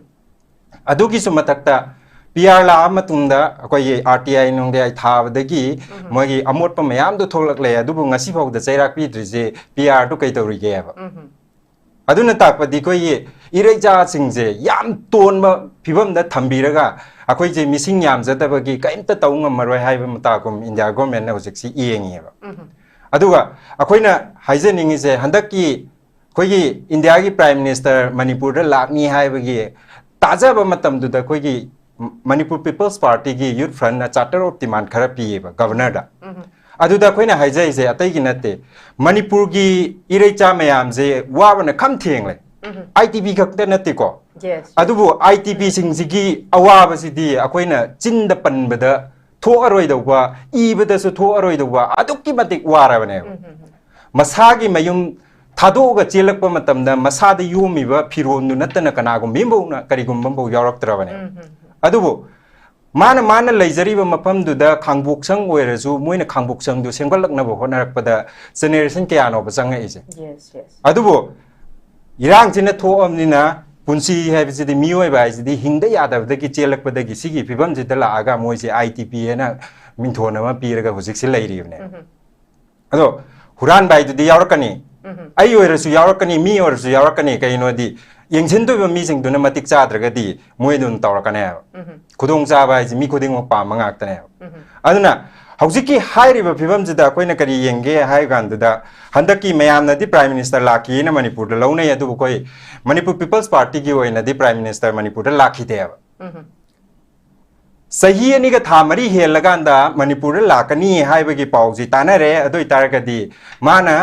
ꯑꯗꯨꯒꯤꯁꯨ ꯃꯊꯛꯇ PR ꯂꯥꯛꯑ ꯃꯇꯨꯡꯗ ꯑꯩꯈꯣꯏꯒꯤ RTI ꯅꯨꯡꯗꯤ ꯑꯩ ꯊꯥꯕꯗꯒꯤ ꯎꯝ. ꯃꯣꯏꯒꯤ ꯑꯃꯣꯠꯄ ꯃꯌꯥꯝꯗꯣ ꯊꯣꯛꯂꯛꯂꯦ, ꯑꯗꯨꯕꯨ ꯉꯁꯤ ꯐꯥꯎꯗ ꯆꯩꯔꯥꯛ ꯄꯤꯗ꯭ꯔꯤꯁꯦ PRꯗꯨ ꯀꯩꯗꯧꯔꯤꯒꯦꯕ? ꯎꯝ. ꯑꯗꯨꯅ ꯇꯥꯛꯄꯗꯤ ꯑꯩꯈꯣꯏꯒꯤ ꯏꯔꯩꯆꯥꯁꯤꯡꯁꯦ ꯌꯥꯝ ꯇꯣꯟꯕ ꯐꯤꯕꯝꯗ ꯊꯝꯕꯤꯔꯒ ꯑꯩꯈꯣꯏꯁꯦ ꯃꯤꯁꯤꯡ ꯌꯥꯝꯖꯗꯕꯒꯤ ꯀꯔꯤꯝꯇ ꯇꯧ ꯉꯝꯃꯔꯣꯏ ꯍꯥꯏꯕ ꯃꯇꯥꯒꯨꯝ India Governmentꯅ ꯍꯧꯖꯤꯛꯁꯤ ꯌꯦꯡꯉꯤꯑꯕ꯫ ꯎꯝ. ꯑꯗꯨꯒ ꯑꯩꯈꯣꯏꯅ ꯍꯥꯏꯖꯅꯤꯡꯉꯤꯁꯦ, ꯍꯟꯗꯛꯀꯤ ꯑꯩꯈꯣꯏꯒꯤ Indiaꯒꯤ Prime Minister ꯃꯅꯤꯄꯨꯔꯗ ꯂꯥꯛꯅꯤ ꯍꯥꯏꯕꯒꯤ ꯇꯥꯖꯕ ꯃꯇꯝꯗꯨꯗ ꯑꯩꯈꯣꯏꯒꯤ Manipur People's Partyꯒꯤ Youth Frontꯅ Charter of Demand ꯈꯔ ꯄꯤꯌꯦꯕ Governorꯗ꯫ ꯎꯝ. ꯑꯗꯨꯗ ꯑꯩꯈꯣꯏꯅ ꯍꯥꯏꯖꯔꯤꯁꯦ ꯑꯇꯩꯒꯤ ꯅꯠꯇꯦ, ꯃꯅꯤꯄꯨꯔꯒꯤ ꯏꯔꯩꯆꯥ ꯃꯌꯥꯝꯁꯦ ꯋꯥꯕꯅ ꯈꯝ ꯊꯦꯡꯂꯦ꯫ ꯎꯝ. ITP ꯈꯛꯇ ꯅꯠꯇꯦꯀꯣ, Yes. ꯑꯗꯨꯕꯨ ITPꯁꯤꯡꯁꯤꯒꯤ ꯑꯋꯥꯕꯁꯤꯗꯤ ꯑꯩꯈꯣꯏꯅ ꯆꯤꯟꯗ ꯄꯟꯕꯗ ꯊꯣꯛꯑꯔꯣꯏꯗꯧꯕ, ꯏꯕꯗꯁꯨ ꯊꯣꯛꯑꯔꯣꯏꯗꯧꯕ ꯑꯗꯨꯛꯀꯤ ꯃꯇꯤꯛ ꯋꯥꯔꯕꯅꯦꯕ꯫ ꯎꯝ. ꯃꯁꯥꯒꯤ ꯃꯌꯨꯝ ꯊꯥꯗꯣꯛꯑꯒ ꯆꯦꯜꯂꯛꯄ ꯃꯇꯝꯗ ꯃꯁꯥꯗ ꯌꯣꯝꯃꯤꯕ ꯐꯤꯔꯣꯜꯗꯨ ꯅꯠꯇꯅ ꯀꯅꯥꯒꯨꯝꯕ ꯑꯃꯐꯥꯎꯅ ꯀꯔꯤꯒꯨꯝꯕ ꯑꯃꯐꯥꯎ ꯌꯥꯎꯔꯛꯇ꯭ꯔꯕꯅꯦꯕ꯫ ꯎꯝ. ꯑꯗꯨꯕꯨ ꯃꯥꯅ ꯃꯥꯅ ꯂꯩꯖꯔꯤꯕ ꯃꯐꯝꯗꯨꯗ ꯈꯥꯡꯕꯣꯛꯁꯪ ꯑꯣꯏꯔꯁꯨ ꯃꯣꯏꯅ ꯈꯥꯡꯕꯣꯛꯁꯪꯗꯨ ꯁꯦꯝꯒꯠꯂꯛꯅꯕ ꯍꯣꯠꯅꯔꯛꯄꯗ generation ꯀꯌꯥꯅꯣꯕ ꯆꯪꯉꯛꯏꯁꯦ꯫ Yes, yes. ꯑꯗꯨꯕꯨ ꯏꯔꯥꯡꯁꯤꯅ ꯊꯣꯛꯑꯕꯅꯤꯅ ꯄꯨꯟꯁꯤ ꯍꯥꯏꯕꯁꯤꯗꯤ, ꯃꯤꯑꯣꯏꯕ ꯍꯥꯏꯁꯤꯗꯤ ꯍꯤꯡꯗ ꯌꯥꯗꯕꯗꯒꯤ ꯆꯦꯜꯂꯛꯄꯗꯒꯤ ꯁꯤꯒꯤ ꯐꯤꯕꯝꯁꯤꯗ ꯂꯥꯛꯑꯒ ꯃꯣꯏꯁꯦ ITP ꯍꯥꯏꯅ ꯃꯤꯡꯊꯣꯟ ꯑꯃ ꯄꯤꯔꯒ ꯍꯧꯖꯤꯛꯁꯦ ꯂꯩꯔꯤꯕꯅꯦ꯫ ꯎꯝ. ꯑꯗꯣ ꯍꯨꯔꯥꯟꯕ ꯍꯥꯏꯗꯨꯗꯤ ꯌꯥꯎꯔꯛꯀꯅꯤ, ꯎꯝ. ꯑꯩ ꯑꯣꯏꯔꯁꯨ ꯌꯥꯎꯔꯛꯀꯅꯤ, ꯃꯤ ꯑꯣꯏꯔꯁꯨ ꯌꯥꯎꯔꯛꯀꯅꯤ꯫ ꯀꯩꯒꯤꯅꯣꯗꯤ ꯌꯦꯡꯁꯤꯟꯗꯣꯏꯕ ꯃꯤꯁꯤꯡꯗꯨꯅ ꯃꯇꯤꯛ ꯆꯥꯗ꯭ꯔꯒꯗꯤ ꯃꯣꯏ ꯑꯗꯨꯝ ꯇꯧꯔꯛꯀꯅꯦꯕ꯫ ꯎꯝ. ꯈꯨꯗꯣꯡꯆꯥꯕ ꯍꯥꯏꯁꯦ ꯃꯤ ꯈꯨꯗꯤꯡꯃꯛ ꯄꯥꯝꯕ ꯉꯥꯛꯇꯅꯦꯕ꯫ ꯎꯝ. ꯑꯗꯨꯅ ꯍꯧꯖꯤꯛꯀꯤ ꯍꯥꯏꯔꯤꯕ ꯐꯤꯕꯝꯁꯤꯗ ꯑꯩꯈꯣꯏꯅ ꯀꯔꯤ ꯌꯦꯡꯒꯦ ꯍꯥꯏ ꯀꯥꯟꯗꯨꯗ, ꯍꯟꯗꯛꯀꯤ ꯃꯌꯥꯝꯅꯗꯤ Prime Minister ꯂꯥꯛꯈꯤꯅ ꯃꯅꯤꯄꯨꯔꯗ ꯂꯧꯅꯩ, ꯑꯗꯨꯕꯨ ꯑꯩꯈꯣꯏ Manipur People's Partyꯒꯤ ꯑꯣꯏꯅꯗꯤ Prime Minister ꯃꯅꯤꯄꯨꯔꯗ ꯂꯥꯛꯈꯤꯗꯦꯕ꯫ ꯆꯍꯤ ꯑꯅꯤꯒ ꯊꯥ ꯃꯔꯤ ꯍꯦꯜꯂꯀꯥꯟꯗ ꯃꯅꯤꯄꯨꯔꯗ ꯂꯥꯛꯀꯅꯤ ꯍꯥꯏꯕꯒꯤ ꯄꯥꯎꯁꯤ ꯇꯥꯅꯔꯦ꯫ ꯑꯗꯨ ꯑꯣꯏꯇꯥꯔꯒꯗꯤ ꯃꯥꯅ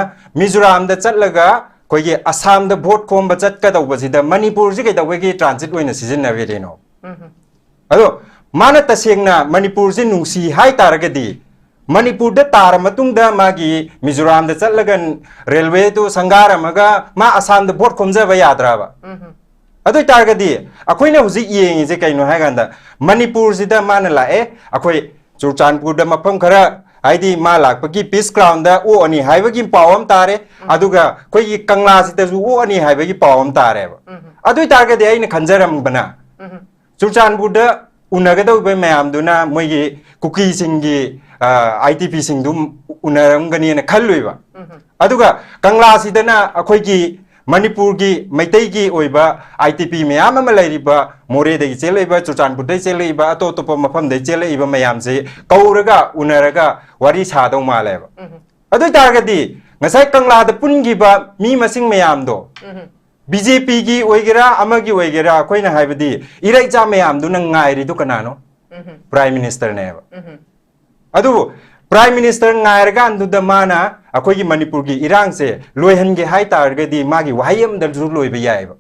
ꯃꯤꯖꯣꯔꯥꯝꯗ ꯆꯠꯂꯒ ꯑꯩꯈꯣꯏꯒꯤ ꯑꯁꯥꯝꯗ ꯚꯣꯠ ꯈꯣꯝꯕ ꯆꯠꯀꯗꯧꯕꯁꯤꯗ ꯃꯅꯤꯄꯨꯔꯁꯤ ꯀꯩꯗꯧꯕꯒꯤ transit ꯑꯣꯏꯅ ꯁꯤꯖꯤꯟꯅꯕꯤꯔꯤꯅꯣ? ꯑꯗꯣ ꯃꯥꯅ ꯇꯁꯦꯡꯅ ꯃꯅꯤꯄꯨꯔꯁꯤ ꯅꯨꯡꯁꯤ ꯍꯥꯏꯇꯥꯔꯒꯗꯤ, ꯃꯅꯤꯄꯨꯔꯗ ꯇꯥꯔ ꯃꯇꯨꯡꯗ ꯃꯥꯒꯤ ꯃꯤꯖꯣꯔꯥꯝꯗ ꯆꯠꯂꯒ railwayꯗꯨ ꯁꯪꯒꯥꯔꯝꯃꯒ ꯃꯥ ꯑꯁꯥꯝꯗ ꯚꯣꯠ ꯈꯣꯝꯖꯕ ꯌꯥꯗ꯭ꯔꯕ? ꯑꯗꯨ ꯑꯣꯏꯇꯥꯔꯒꯗꯤ ꯑꯩꯈꯣꯏꯅ ꯍꯧꯖꯤꯛ ꯌꯦꯡꯉꯤꯁꯦ ꯀꯩꯅꯣ ꯍꯥꯏ ꯀꯥꯟꯗ, ꯃꯅꯤꯄꯨꯔꯁꯤꯗ ꯃꯥꯅ ꯂꯥꯛꯑꯦ, ꯑꯩꯈꯣꯏ ꯆꯨꯔꯆꯥꯟꯄꯨꯔꯗ ꯃꯐꯝ ꯈꯔ, ꯍꯥꯏꯗꯤ ꯃꯥ ꯂꯥꯛꯄꯒꯤ peace groundꯗ ꯑꯣꯛꯑꯅꯤ ꯍꯥꯏꯕꯒꯤ ꯄꯥꯎ ꯑꯃ ꯇꯥꯔꯦ, ꯑꯗꯨꯒ ꯑꯩꯈꯣꯏꯒꯤ ꯀꯪꯂꯥꯁꯤꯗꯁꯨ ꯑꯣꯛꯑꯅꯤ ꯍꯥꯏꯕꯒꯤ ꯄꯥꯎ ꯑꯃ ꯇꯥꯔꯦꯕ꯫ ꯑꯗꯨ ꯑꯣꯏꯇꯥꯔꯒꯗꯤ ꯑꯩꯅ ꯈꯟꯖꯔꯝꯕꯅ, ꯆꯨꯔꯆꯥꯟꯄꯨꯔꯗ ꯎꯅꯒꯗꯧꯔꯤꯕ ꯃꯌꯥꯝꯗꯨꯅ ꯃꯣꯏꯒꯤ ꯀꯨꯀꯤꯁꯤꯡꯒꯤ, ꯑ, ITPꯁꯤꯡꯗꯨ ꯎꯅꯔꯝꯒꯅꯤꯅ ꯈꯜꯂꯨꯏꯕ꯫ ꯑꯗꯨꯒ ꯀꯪꯂꯥꯁꯤꯗꯅ ꯑꯩꯈꯣꯏꯒꯤ ꯃꯅꯤꯄꯨꯔꯒꯤ ꯃꯩꯇꯩꯒꯤ ꯑꯣꯏꯕ ITP ꯃꯌꯥꯝ ꯑꯃ ꯂꯩꯔꯤꯕ, ꯃꯣꯔꯦꯗꯒꯤ ꯆꯦꯜꯂꯛꯏꯕ, ꯆꯨꯔꯆꯥꯟꯄꯨꯔꯗꯒꯤ ꯆꯦꯜꯂꯛꯏꯕ, ꯑꯇꯣꯞ ꯑꯇꯣꯞꯄ ꯃꯐꯝꯗꯒꯤ ꯆꯦꯜꯂꯛꯏꯕ ꯃꯌꯥꯝꯁꯦ ꯀꯧꯔꯒ ꯎꯅꯔꯒ ꯋꯥꯔꯤ ꯁꯥꯗꯧ ꯃꯥꯜꯂꯦꯕ꯫ ꯑꯗꯨ ꯑꯣꯏꯇꯥꯔꯒꯗꯤ ꯉꯁꯥꯏ ꯀꯪꯂꯥꯗ ꯄꯨꯟꯈꯤꯕ ꯃꯤ ꯃꯁꯤꯡ ꯃꯌꯥꯝꯗꯣ, BJPꯒꯤ ꯑꯣꯏꯒꯦꯔꯥ, ꯑꯃꯒꯤ ꯑꯣꯏꯒꯦꯔꯥ, ꯑꯩꯈꯣꯏꯅ ꯍꯥꯏꯕꯗꯤ ꯏꯔꯩꯆꯥ ꯃꯌꯥꯝꯗꯨꯅ ꯉꯥꯏꯔꯤꯗꯨ ꯀꯅꯥꯅꯣ? Prime Ministerꯅꯦꯕ꯫ ꯑꯗꯨꯕꯨ Prime Minister ꯉꯥꯏꯔꯀꯥꯟꯗꯨꯗ ꯃꯥꯅ ꯑꯩꯈꯣꯏꯒꯤ ꯃꯅꯤꯄꯨꯔꯒꯤ ꯏꯔꯥꯡꯁꯦ ꯂꯣꯏꯍꯟꯒꯦ ꯍꯥꯏ ꯇꯥꯔꯒꯗꯤ ꯃꯥꯒꯤ ꯋꯥꯍꯩ ꯑꯃꯗꯁꯨ ꯂꯣꯏꯕ ꯌꯥꯏꯑꯕ꯫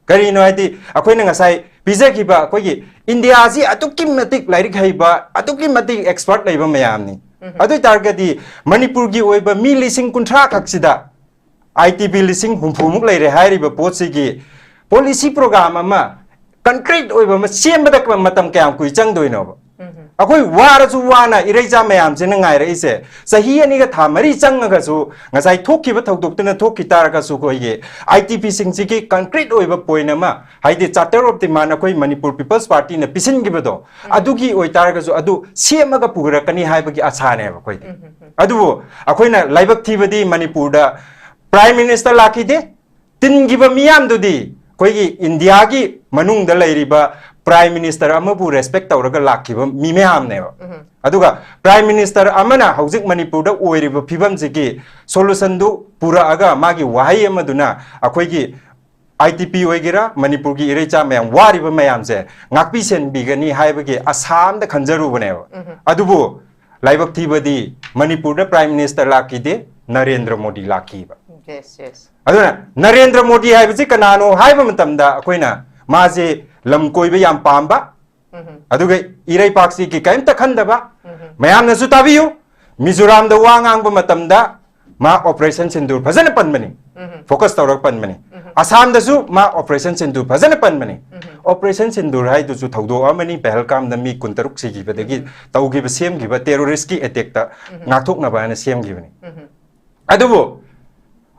ꯀꯔꯤꯅꯣ ꯍꯥꯏꯗꯤ, ꯑꯩꯈꯣꯏꯅ ꯉꯁꯥꯏ ꯄꯤꯖꯈꯤꯕ ꯑꯩꯈꯣꯏꯒꯤ ꯏꯟꯗꯤꯌꯥꯁꯤ ꯑꯗꯨꯛꯀꯤ ꯃꯇꯤꯛ ꯂꯥꯏꯔꯤꯛ ꯍꯩꯕ, ꯑꯗꯨꯛꯀꯤ ꯃꯇꯤꯛ expert ꯂꯩꯕ ꯃꯌꯥꯝꯅꯤ꯫ ꯑꯗꯨ ꯑꯣꯏ ꯇꯥꯔꯒꯗꯤ ꯃꯅꯤꯄꯨꯔꯒꯤ ꯑꯣꯏꯕ ꯃꯤ ꯂꯤꯁꯤꯡ ꯀꯨꯟꯊ꯭ꯔꯥ ꯈꯛꯁꯤꯗ ITP ꯂꯤꯁꯤꯡ ꯍꯨꯝꯐꯨꯃꯨꯛ ꯂꯩꯔꯦ ꯍꯥꯏꯔꯤꯕ ꯄꯣꯠꯁꯤꯒꯤ policy program ꯑꯃ, concrete ꯑꯣꯏꯕ ꯑꯃ ꯁꯦꯝꯕꯗ ꯃꯇꯝ ꯀꯌꯥꯝ ꯀꯨꯏ ꯆꯪꯗꯣꯏꯅꯣꯕ? ꯑꯩꯈꯣꯏ ꯋꯥꯔꯁꯨ ꯋꯥꯅ ꯏꯔꯩꯆꯥ ꯃꯌꯥꯝꯁꯤꯅ ꯉꯥꯏꯔꯛꯏꯁꯦ꯫ ꯆꯍꯤ ꯑꯅꯤꯒ ꯊꯥ ꯃꯔꯤ ꯆꯪꯉꯒꯁꯨ, ꯉꯁꯥꯏ ꯊꯣꯛꯈꯤꯕ ꯊꯧꯗꯣꯛꯇꯨꯅ ꯊꯣꯛꯈꯤ ꯇꯥꯔꯒꯁꯨ, ꯑꯩꯈꯣꯏꯒꯤ ITPꯁꯤꯡꯁꯤꯒꯤ concrete ꯑꯣꯏꯕ point ꯑꯃ, ꯍꯥꯏꯗꯤ Charter of Demand ꯑꯩꯈꯣꯏ Manipur People's Partyꯅ ꯄꯤꯁꯤꯟꯈꯤꯕꯗꯣ, ꯑꯗꯨꯒꯤ ꯑꯣꯏꯇꯥꯔꯒꯁꯨ ꯑꯗꯨ ꯁꯦꯝꯃꯒ ꯄꯨꯔꯛꯀꯅꯤ ꯍꯥꯏꯕꯒꯤ ꯑꯁꯥꯅꯦꯕ ꯑꯩꯈꯣꯏꯗꯤ꯫ ꯑꯗꯨꯕꯨ ꯑꯩꯈꯣꯏꯅ ꯂꯥꯏꯕꯛ ꯊꯤꯕꯗꯤ ꯃꯅꯤꯄꯨꯔꯗ Prime Minister ꯂꯥꯛꯈꯤꯗꯦ꯫ ꯇꯤꯟꯈꯤꯕ ꯃꯤꯌꯥꯝꯗꯨꯗꯤ ꯑꯩꯈꯣꯏꯒꯤ ꯏꯟꯗꯤꯌꯥꯒꯤ ꯃꯅꯨꯡꯗ ꯂꯩꯔꯤꯕ Prime Minister ꯑꯃꯕꯨ respect ꯇꯧꯔꯒ ꯂꯥꯛꯈꯤꯕ ꯃꯤ ꯃꯌꯥꯝꯅꯦꯕ꯫ ꯑꯗꯨꯒ Prime Minister ꯑꯃꯅ ꯍꯧꯖꯤꯛ ꯃꯅꯤꯄꯨꯔꯗ ꯑꯣꯏꯔꯤꯕ ꯐꯤꯕꯝꯁꯤꯒꯤ solutionꯗꯨ ꯄꯨꯔꯛꯑꯒ ꯃꯥꯒꯤ ꯋꯥꯍꯩ ꯑꯃꯗꯨꯅ ꯑꯩꯈꯣꯏꯒꯤ I T P ꯑꯣꯏꯒꯦꯔꯥ, ꯃꯅꯤꯄꯨꯔꯒꯤ ꯏꯔꯩꯆꯥ ꯃꯌꯥꯝ, ꯋꯥꯔꯤꯕ ꯃꯌꯥꯝꯁꯦ ꯉꯥꯛꯄꯤ ꯁꯦꯟꯕꯤꯒꯅꯤ ꯍꯥꯏꯕꯒꯤ ꯑꯁꯥ ꯑꯝꯗ ꯈꯟꯖꯔꯨꯕꯅꯦꯕ꯫ ꯑꯗꯨꯕꯨ ꯂꯥꯏꯕꯛ ꯊꯤꯕꯗꯤ ꯃꯅꯤꯄꯨꯔꯗ Prime Minister ꯂꯥꯛꯈꯤꯗꯦ, ꯅꯔꯦꯟꯗ꯭ꯔ ꯃꯣꯗꯤ ꯂꯥꯛꯈꯤꯕ꯫ Yes, yes. ꯑꯗꯨꯅ ꯅꯔꯦꯟꯗ꯭ꯔ ꯃꯣꯗꯤ ꯍꯥꯏꯕꯁꯤ ꯀꯅꯥꯅꯣ ꯍꯥꯏꯕ ꯃꯇꯝꯗ ꯑꯩꯈꯣꯏꯅ ꯃꯥꯁꯦ ꯂꯝ ꯀꯣꯏꯕ ꯌꯥꯝ ꯄꯥꯝꯕ, ꯑꯗꯨꯒ ꯏꯔꯩꯄꯥꯛꯁꯤꯒꯤ ꯀꯔꯤꯝꯇ ꯈꯟꯗꯕ, ꯃꯌꯥꯝꯅꯁꯨ ꯇꯥꯕꯤꯌꯨ, ꯃꯤꯖꯣꯔꯥꯝꯗ ꯋꯥ ꯉꯥꯡꯕ ꯃꯇꯝꯗ ꯃꯥ Operation ꯁꯤꯟꯗꯨꯔ ꯐꯖꯅ ꯄꯟꯕꯅꯤ, focus ꯇꯧꯔꯒ ꯄꯟꯕꯅꯤ꯫ ꯑꯁꯥꯝꯗꯁꯨ ꯃꯥ Operation ꯁꯤꯟꯗꯨꯔ ꯐꯖꯅ ꯄꯟꯕꯅꯤ꯫ Operation ꯁꯤꯟꯗꯨꯔ ꯍꯥꯏꯗꯨꯁꯨ ꯊꯧꯗꯣꯛ ꯑꯃꯅꯤ, ꯄꯍꯜꯒꯥꯝꯗ ꯃꯤ ꯀꯨꯟꯇꯔꯨꯛ ꯁꯤꯈꯤꯕꯗꯒꯤ ꯇꯧꯈꯤꯕ, ꯁꯦꯝꯈꯤꯕ terroristꯀꯤ attackꯇ ꯉꯥꯛꯊꯣꯛꯅꯕ ꯍꯥꯏꯅ ꯁꯦꯝꯈꯤꯕꯅꯤ꯫ ꯑꯗꯨꯕꯨ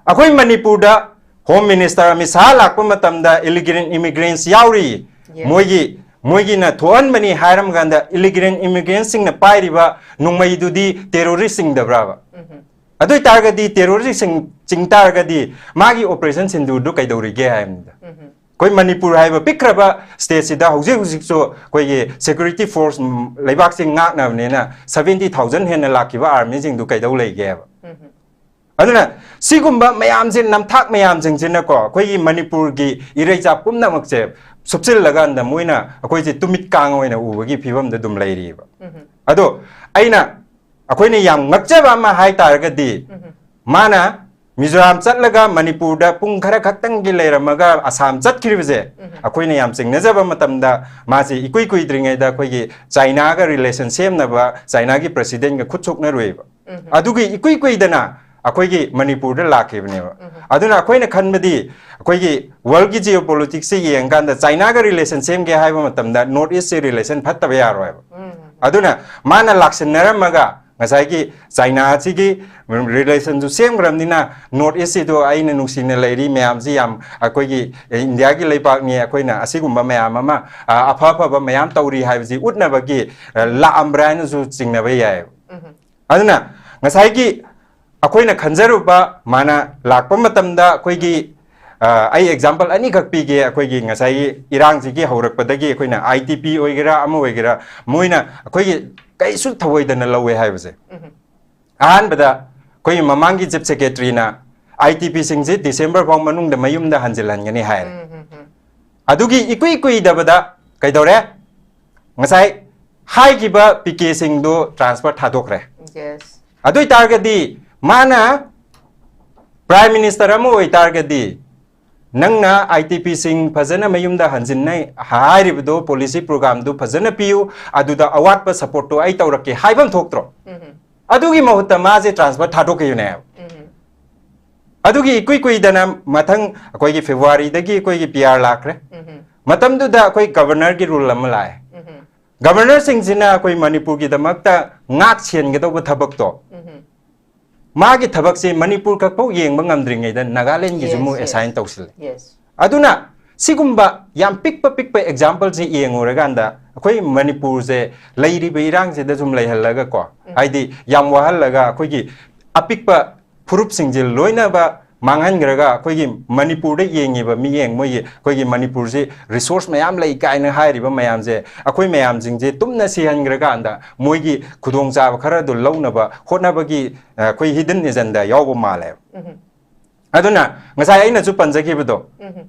ꯑꯩꯈꯣꯏ ꯃꯅꯤꯄꯨꯔꯗ Home Minister ꯑꯃꯤꯠ ꯁꯥꯍ ꯂꯥꯛꯄ ꯃꯇꯝꯗ illegal immigrants ꯌꯥꯎꯔꯤ, Yes. ꯃꯣꯏꯒꯤ, ꯃꯣꯏꯒꯤꯅ ꯊꯣꯛꯍꯟꯕꯅꯤ ꯍꯥꯏꯔꯝ ꯀꯥꯟꯗ illegal immigrantꯁꯤꯡꯅ ꯄꯥꯏꯔꯤꯕ ꯅꯣꯡꯃꯩꯗꯨꯗꯤ terrorist ꯆꯤꯡꯗꯕ꯭ꯔꯕ? ꯑꯗꯨ ꯑꯣꯏꯇꯥꯔꯒꯗꯤ terroristꯁꯤꯡ ꯆꯤꯡ ꯇꯥꯔꯒꯗꯤ ꯃꯥꯒꯤ Operation ꯁꯤꯟꯗꯨꯔꯗꯨ ꯀꯩꯗꯧꯔꯤꯒꯦ ꯍꯥꯏꯕꯅꯤꯗ꯫ ꯑꯩꯈꯣꯏ ꯃꯅꯤꯄꯨꯔ ꯍꯥꯏꯕ ꯄꯤꯛꯈ꯭ꯔꯕ stateꯁꯤꯗ ꯍꯧꯖꯤꯛ ꯍꯧꯖꯤꯛꯁꯨ ꯑꯩꯈꯣꯏꯒꯤ security force, ꯎꯝ, ꯂꯩꯕꯥꯛꯁꯤ ꯉꯥꯛꯅꯕꯅꯤꯅ seventy thousand ꯍꯦꯟꯅ ꯂꯥꯛꯈꯤꯕ armyꯁꯤꯡꯗꯨ ꯀꯩꯗꯧ ꯂꯩꯒꯦꯕ? ꯑꯗꯨꯅ ꯁꯤꯒꯨꯝꯕ ꯃꯌꯥꯝꯁꯦ, ꯅꯝꯊꯥꯛ ꯃꯌꯥꯝꯁꯤꯡꯁꯤꯅꯀꯣ, ꯑꯩꯈꯣꯏꯒꯤ ꯃꯅꯤꯄꯨꯔꯒꯤ ꯏꯔꯩꯆꯥ ꯄꯨꯝꯅꯃꯛꯁꯦ ꯁꯨꯞꯆꯤꯜꯂꯀꯥꯟꯗ ꯃꯣꯏꯅ ꯑꯩꯈꯣꯏꯁꯦ ꯇꯨꯃꯤꯠ ꯀꯥꯡ ꯑꯣꯏꯅ ꯎꯕꯒꯤ ꯐꯤꯕꯝꯗ ꯑꯗꯨꯝ ꯂꯩꯔꯤꯕ꯫ ꯑꯗꯣ ꯑꯩꯅ, ꯑꯩꯈꯣꯏꯅ ꯌꯥꯝ ꯉꯛꯆꯕ ꯑꯃ ꯍꯥꯏ ꯇꯥꯔꯒꯗꯤ, ꯃꯥꯅ ꯃꯤꯖꯣꯔꯥꯝ ꯆꯠꯂꯒ ꯃꯅꯤꯄꯨꯔꯗ ꯄꯨꯡ ꯈꯔ ꯈꯛꯇꯪꯒꯤ ꯂꯩꯔꯝꯃꯒ ꯑꯁꯥꯝ ꯆꯠꯈ꯭ꯔꯤꯕꯁꯦ, ꯑꯩꯈꯣꯏꯅ ꯌꯥꯝ ꯆꯤꯡꯅꯖꯕ ꯃꯇꯝꯗ, ꯃꯥꯁꯦ ꯏꯀꯨꯏ ꯀꯨꯏꯗ꯭ꯔꯤꯉꯩꯗ ꯑꯩꯈꯣꯏꯒꯤ ꯆꯥꯏꯅꯥꯒ relation ꯁꯦꯝꯅꯕ ꯆꯥꯏꯅꯥꯒꯤ Presidentꯒ ꯈꯨꯠ ꯁꯣꯛꯅꯔꯨꯏꯕ꯫ ꯑꯗꯨꯒꯤ ꯏꯀꯨꯏ ꯀꯨꯏꯗꯅ ꯑꯩꯈꯣꯏꯒꯤ ꯃꯅꯤꯄꯨꯔꯗ ꯂꯥꯛꯈꯤꯕꯅꯦꯕ꯫ ꯑꯗꯨꯅ ꯑꯩꯈꯣꯏꯅ ꯈꯟꯕꯗꯤ, ꯑꯩꯈꯣꯏꯒꯤ worldꯀꯤ geopoliticsꯁꯦ ꯌꯦꯡꯀꯥꯟꯗ ꯆꯥꯏꯅꯥꯒ relation ꯁꯦꯝꯒꯦ ꯍꯥꯏꯕ ꯃꯇꯝꯗ North Eastꯁꯦ relation ꯐꯠꯇꯕ ꯌꯥꯔꯣꯏꯕ꯫ ꯑꯗꯨꯅ ꯃꯥꯅ ꯂꯥꯛꯁꯤꯟꯅꯔꯝꯃꯒ ꯉꯁꯥꯏꯒꯤ ꯆꯥꯏꯅꯥꯁꯤꯒꯤ relationꯁꯨ ꯁꯦꯝꯈ꯭ꯔꯕꯅꯤꯅ, North Eastꯁꯤꯗꯣ ꯑꯩꯅ ꯅꯨꯡꯁꯤꯅ ꯂꯩꯔꯤ ꯃꯌꯥꯝꯁꯤ ꯌꯥꯝ ꯑꯩꯈꯣꯏꯒꯤ ꯏꯟꯗꯤꯌꯥꯒꯤ ꯂꯩꯄꯥꯛꯅꯤ, ꯑꯩꯈꯣꯏꯅ ꯑꯁꯤꯒꯨꯝꯕ ꯃꯌꯥꯝ ꯑꯃ, ꯑ, ꯑꯐ ꯑꯐꯕ ꯃꯌꯥꯝ ꯇꯧꯔꯤ ꯍꯥꯏꯕꯁꯤ ꯎꯠꯅꯕꯒꯤ, ꯑ, ꯂꯥꯛꯑꯝꯕ꯭ꯔꯥ ꯍꯥꯏꯅꯁꯨ ꯆꯤꯡꯅꯕ ꯌꯥꯏꯌꯦꯕ꯫ ꯑꯗꯨꯅ ꯉꯁꯥꯏꯒꯤ ꯑꯩꯈꯣꯏꯅ ꯈꯟꯖꯔꯨꯕ, ꯃꯥꯅ ꯂꯥꯛꯄ ꯃꯇꯝꯗ ꯑꯩꯈꯣꯏꯒꯤ ꯑ, ꯑꯩ ꯑꯦꯛꯖꯥꯝꯄꯜ ꯑꯅꯤꯈꯛ ꯄꯤꯒꯦ꯫ ꯑꯩꯈꯣꯏꯒꯤ ꯉꯁꯥꯏꯒꯤ ꯏꯔꯥꯡꯁꯤꯒꯤ ꯍꯧꯔꯛꯄꯗꯒꯤ ꯑꯩꯈꯣꯏꯅ ꯑꯥꯏ ꯇꯤ ꯄꯤ ꯑꯣꯏꯒꯦꯔꯥ ꯑꯃ ꯑꯣꯏꯒꯦꯔꯥ, ꯃꯣꯏꯅ ꯑꯩꯈꯣꯏꯒꯤ ꯀꯩꯁꯨ ꯊꯑꯣꯏꯗꯅ ꯂꯧꯋꯦ ꯍꯥꯏꯕꯁꯦ꯫ ꯑꯍꯥꯟꯕꯗ ꯑꯩꯈꯣꯏꯒꯤ ꯃꯃꯥꯡꯒꯤ ꯆꯤꯐ ꯁꯦꯀ꯭ꯔꯦꯇꯔꯤꯅ ꯑꯥꯏ ꯇꯤ ꯄꯤꯁꯤꯡꯁꯤ ꯗꯤꯁꯦꯝꯕꯔ ꯐꯥꯎ ꯃꯅꯨꯡꯗ ꯃꯌꯨꯝꯗ ꯍꯟꯖꯤꯜꯍꯟꯒꯅꯤ ꯍꯥꯏꯔꯦ꯫ ꯑꯗꯨꯒꯤ ꯏꯀꯨꯏ ꯀꯨꯏꯗꯕꯗ ꯀꯩꯗꯧꯔꯦ? ꯉꯁꯥꯏ ꯍꯥꯏꯈꯤꯕ ꯄꯤ ꯀꯦꯁꯤꯡꯗꯨ ꯇ꯭ꯔꯥꯟꯁꯐꯔ ꯊꯥꯗꯣꯛꯈ꯭ꯔꯦ꯫ Yes. ꯑꯗꯨ ꯑꯣꯏꯇꯥꯔꯒꯗꯤ ꯃꯥꯅ ꯄ꯭ꯔꯥꯏꯝ ꯃꯤꯅꯤꯁꯇꯔ ꯑꯃ ꯑꯣꯏꯇꯥꯔꯒꯗꯤ ꯅꯪꯅ ꯑꯥꯏ ꯇꯤ ꯄꯤꯁꯤꯡ ꯐꯖꯅ ꯃꯌꯨꯝꯗ ꯍꯟꯖꯤꯟꯅꯩ ꯍꯥꯏꯔꯤꯕꯗꯣ, ꯄꯣꯂꯤꯁꯤ ꯄ꯭ꯔꯣꯒ꯭ꯔꯥꯝꯗꯨ ꯐꯖꯅ ꯄꯤꯌꯨ, ꯑꯗꯨꯗ ꯑꯋꯥꯠꯄ ꯁꯞꯄꯣꯔꯠꯇꯨ ꯑꯩ ꯇꯧꯔꯛꯀꯦ ꯍꯥꯏꯕ ꯑꯃ ꯊꯣꯛꯇ꯭ꯔꯣ? ꯑꯗꯨꯒꯤ ꯃꯍꯨꯠꯇ ꯃꯥꯁꯦ ꯇ꯭ꯔꯥꯟꯁꯐꯔ ꯊꯥꯗꯣꯛꯈꯤꯕꯅꯦꯕ꯫ ꯑꯗꯨꯒꯤ ꯏꯀꯨꯏ ꯀꯨꯏꯗꯅ ꯃꯊꯪ ꯑꯩꯈꯣꯏꯒꯤ ꯐꯦꯕ꯭ꯔꯨꯋꯥꯔꯤꯗꯒꯤ ꯑꯩꯈꯣꯏꯒꯤ ꯄꯤ ꯑꯥꯔ ꯂꯥꯛꯈ꯭ꯔꯦ꯫ ꯃꯇꯝꯗꯨꯗ ꯑꯩꯈꯣꯏ ꯒꯕꯔꯅꯔꯒꯤ ꯔꯨꯜ ꯑꯃ ꯂꯥꯛꯑꯦ꯫ ꯒꯕꯔꯅꯔꯁꯤꯡꯁꯤꯅ ꯑꯩꯈꯣꯏ ꯃꯅꯤꯄꯨꯔꯒꯤꯗꯃꯛꯇ ꯉꯥꯛ ꯁꯦꯟꯒꯗꯧꯕ ꯊꯕꯛꯇꯣ, ꯃꯥꯒꯤ ꯊꯕꯛꯁꯦ ꯃꯅꯤꯄꯨꯔ ꯈꯛꯐꯥꯎ ꯌꯦꯡꯕ ꯉꯝꯗ꯭ꯔꯤꯉꯩꯗ ꯅꯥꯒꯥꯂꯦꯟꯒꯤꯁꯨ ꯑꯃꯨꯛ Yes, yes. ꯑꯦꯁꯥꯏꯟ ꯇꯧꯁꯤꯜꯂꯦ꯫ Yes. ꯑꯗꯨꯅ ꯁꯤꯒꯨꯝꯕ ꯌꯥꯝ ꯄꯤꯛꯄ ꯄꯤꯛꯄ ꯑꯦꯛꯖꯥꯝꯄꯜꯁꯦ ꯌꯦꯡꯉꯨꯔꯀꯥꯟꯗ ꯑꯩꯈꯣꯏ ꯃꯅꯤꯄꯨꯔꯁꯦ ꯂꯩꯔꯤꯕ ꯏꯔꯥꯡꯁꯤꯗ ꯁꯨꯝ ꯂꯩꯍꯜꯂꯒꯀꯣ, ꯍꯥꯏꯗꯤ ꯌꯥꯝ ꯋꯥꯍꯜꯂꯒ ꯑꯩꯈꯣꯏꯒꯤ ꯑꯄꯤꯛꯄ ꯐꯨꯔꯨꯞꯁꯤꯡꯁꯦ ꯂꯣꯏꯅꯕ ꯃꯥꯡꯍꯟꯈ꯭ꯔꯒ ꯑꯩꯈꯣꯏꯒꯤ ꯃꯅꯤꯄꯨꯔꯗ ꯌꯦꯡꯉꯤꯕ ꯃꯤꯠꯌꯦꯡ, ꯃꯣꯏꯒꯤ ꯑꯩꯈꯣꯏꯒꯤ ꯃꯅꯤꯄꯨꯔꯁꯤ ꯔꯤꯁꯣꯔꯁ ꯃꯌꯥꯝ ꯂꯩ ꯀꯥꯏꯅ ꯍꯥꯏꯔꯤꯕ ꯃꯌꯥꯝꯁꯦ, ꯑꯩꯈꯣꯏ ꯃꯌꯥꯝꯁꯤꯡꯁꯦ ꯇꯨꯝꯅ ꯁꯤꯍꯟꯈ꯭ꯔꯀꯥꯟꯗ ꯃꯣꯏꯒꯤ ꯈꯨꯗꯣꯡꯆꯥꯕ ꯈꯔꯗꯨ ꯂꯧꯅꯕ ꯍꯣꯠꯅꯕꯒꯤ, ꯑ, ꯑꯩꯈꯣꯏ ꯍꯤꯗꯟ ꯑꯦꯖꯦꯟꯗꯥ ꯌꯥꯎꯕ ꯃꯥꯜꯂꯦꯕ꯫ ꯑꯗꯨꯅ ꯉꯁꯥꯏ ꯑꯩꯅꯁꯨ ꯄꯟꯖꯈꯤꯕꯗꯣ,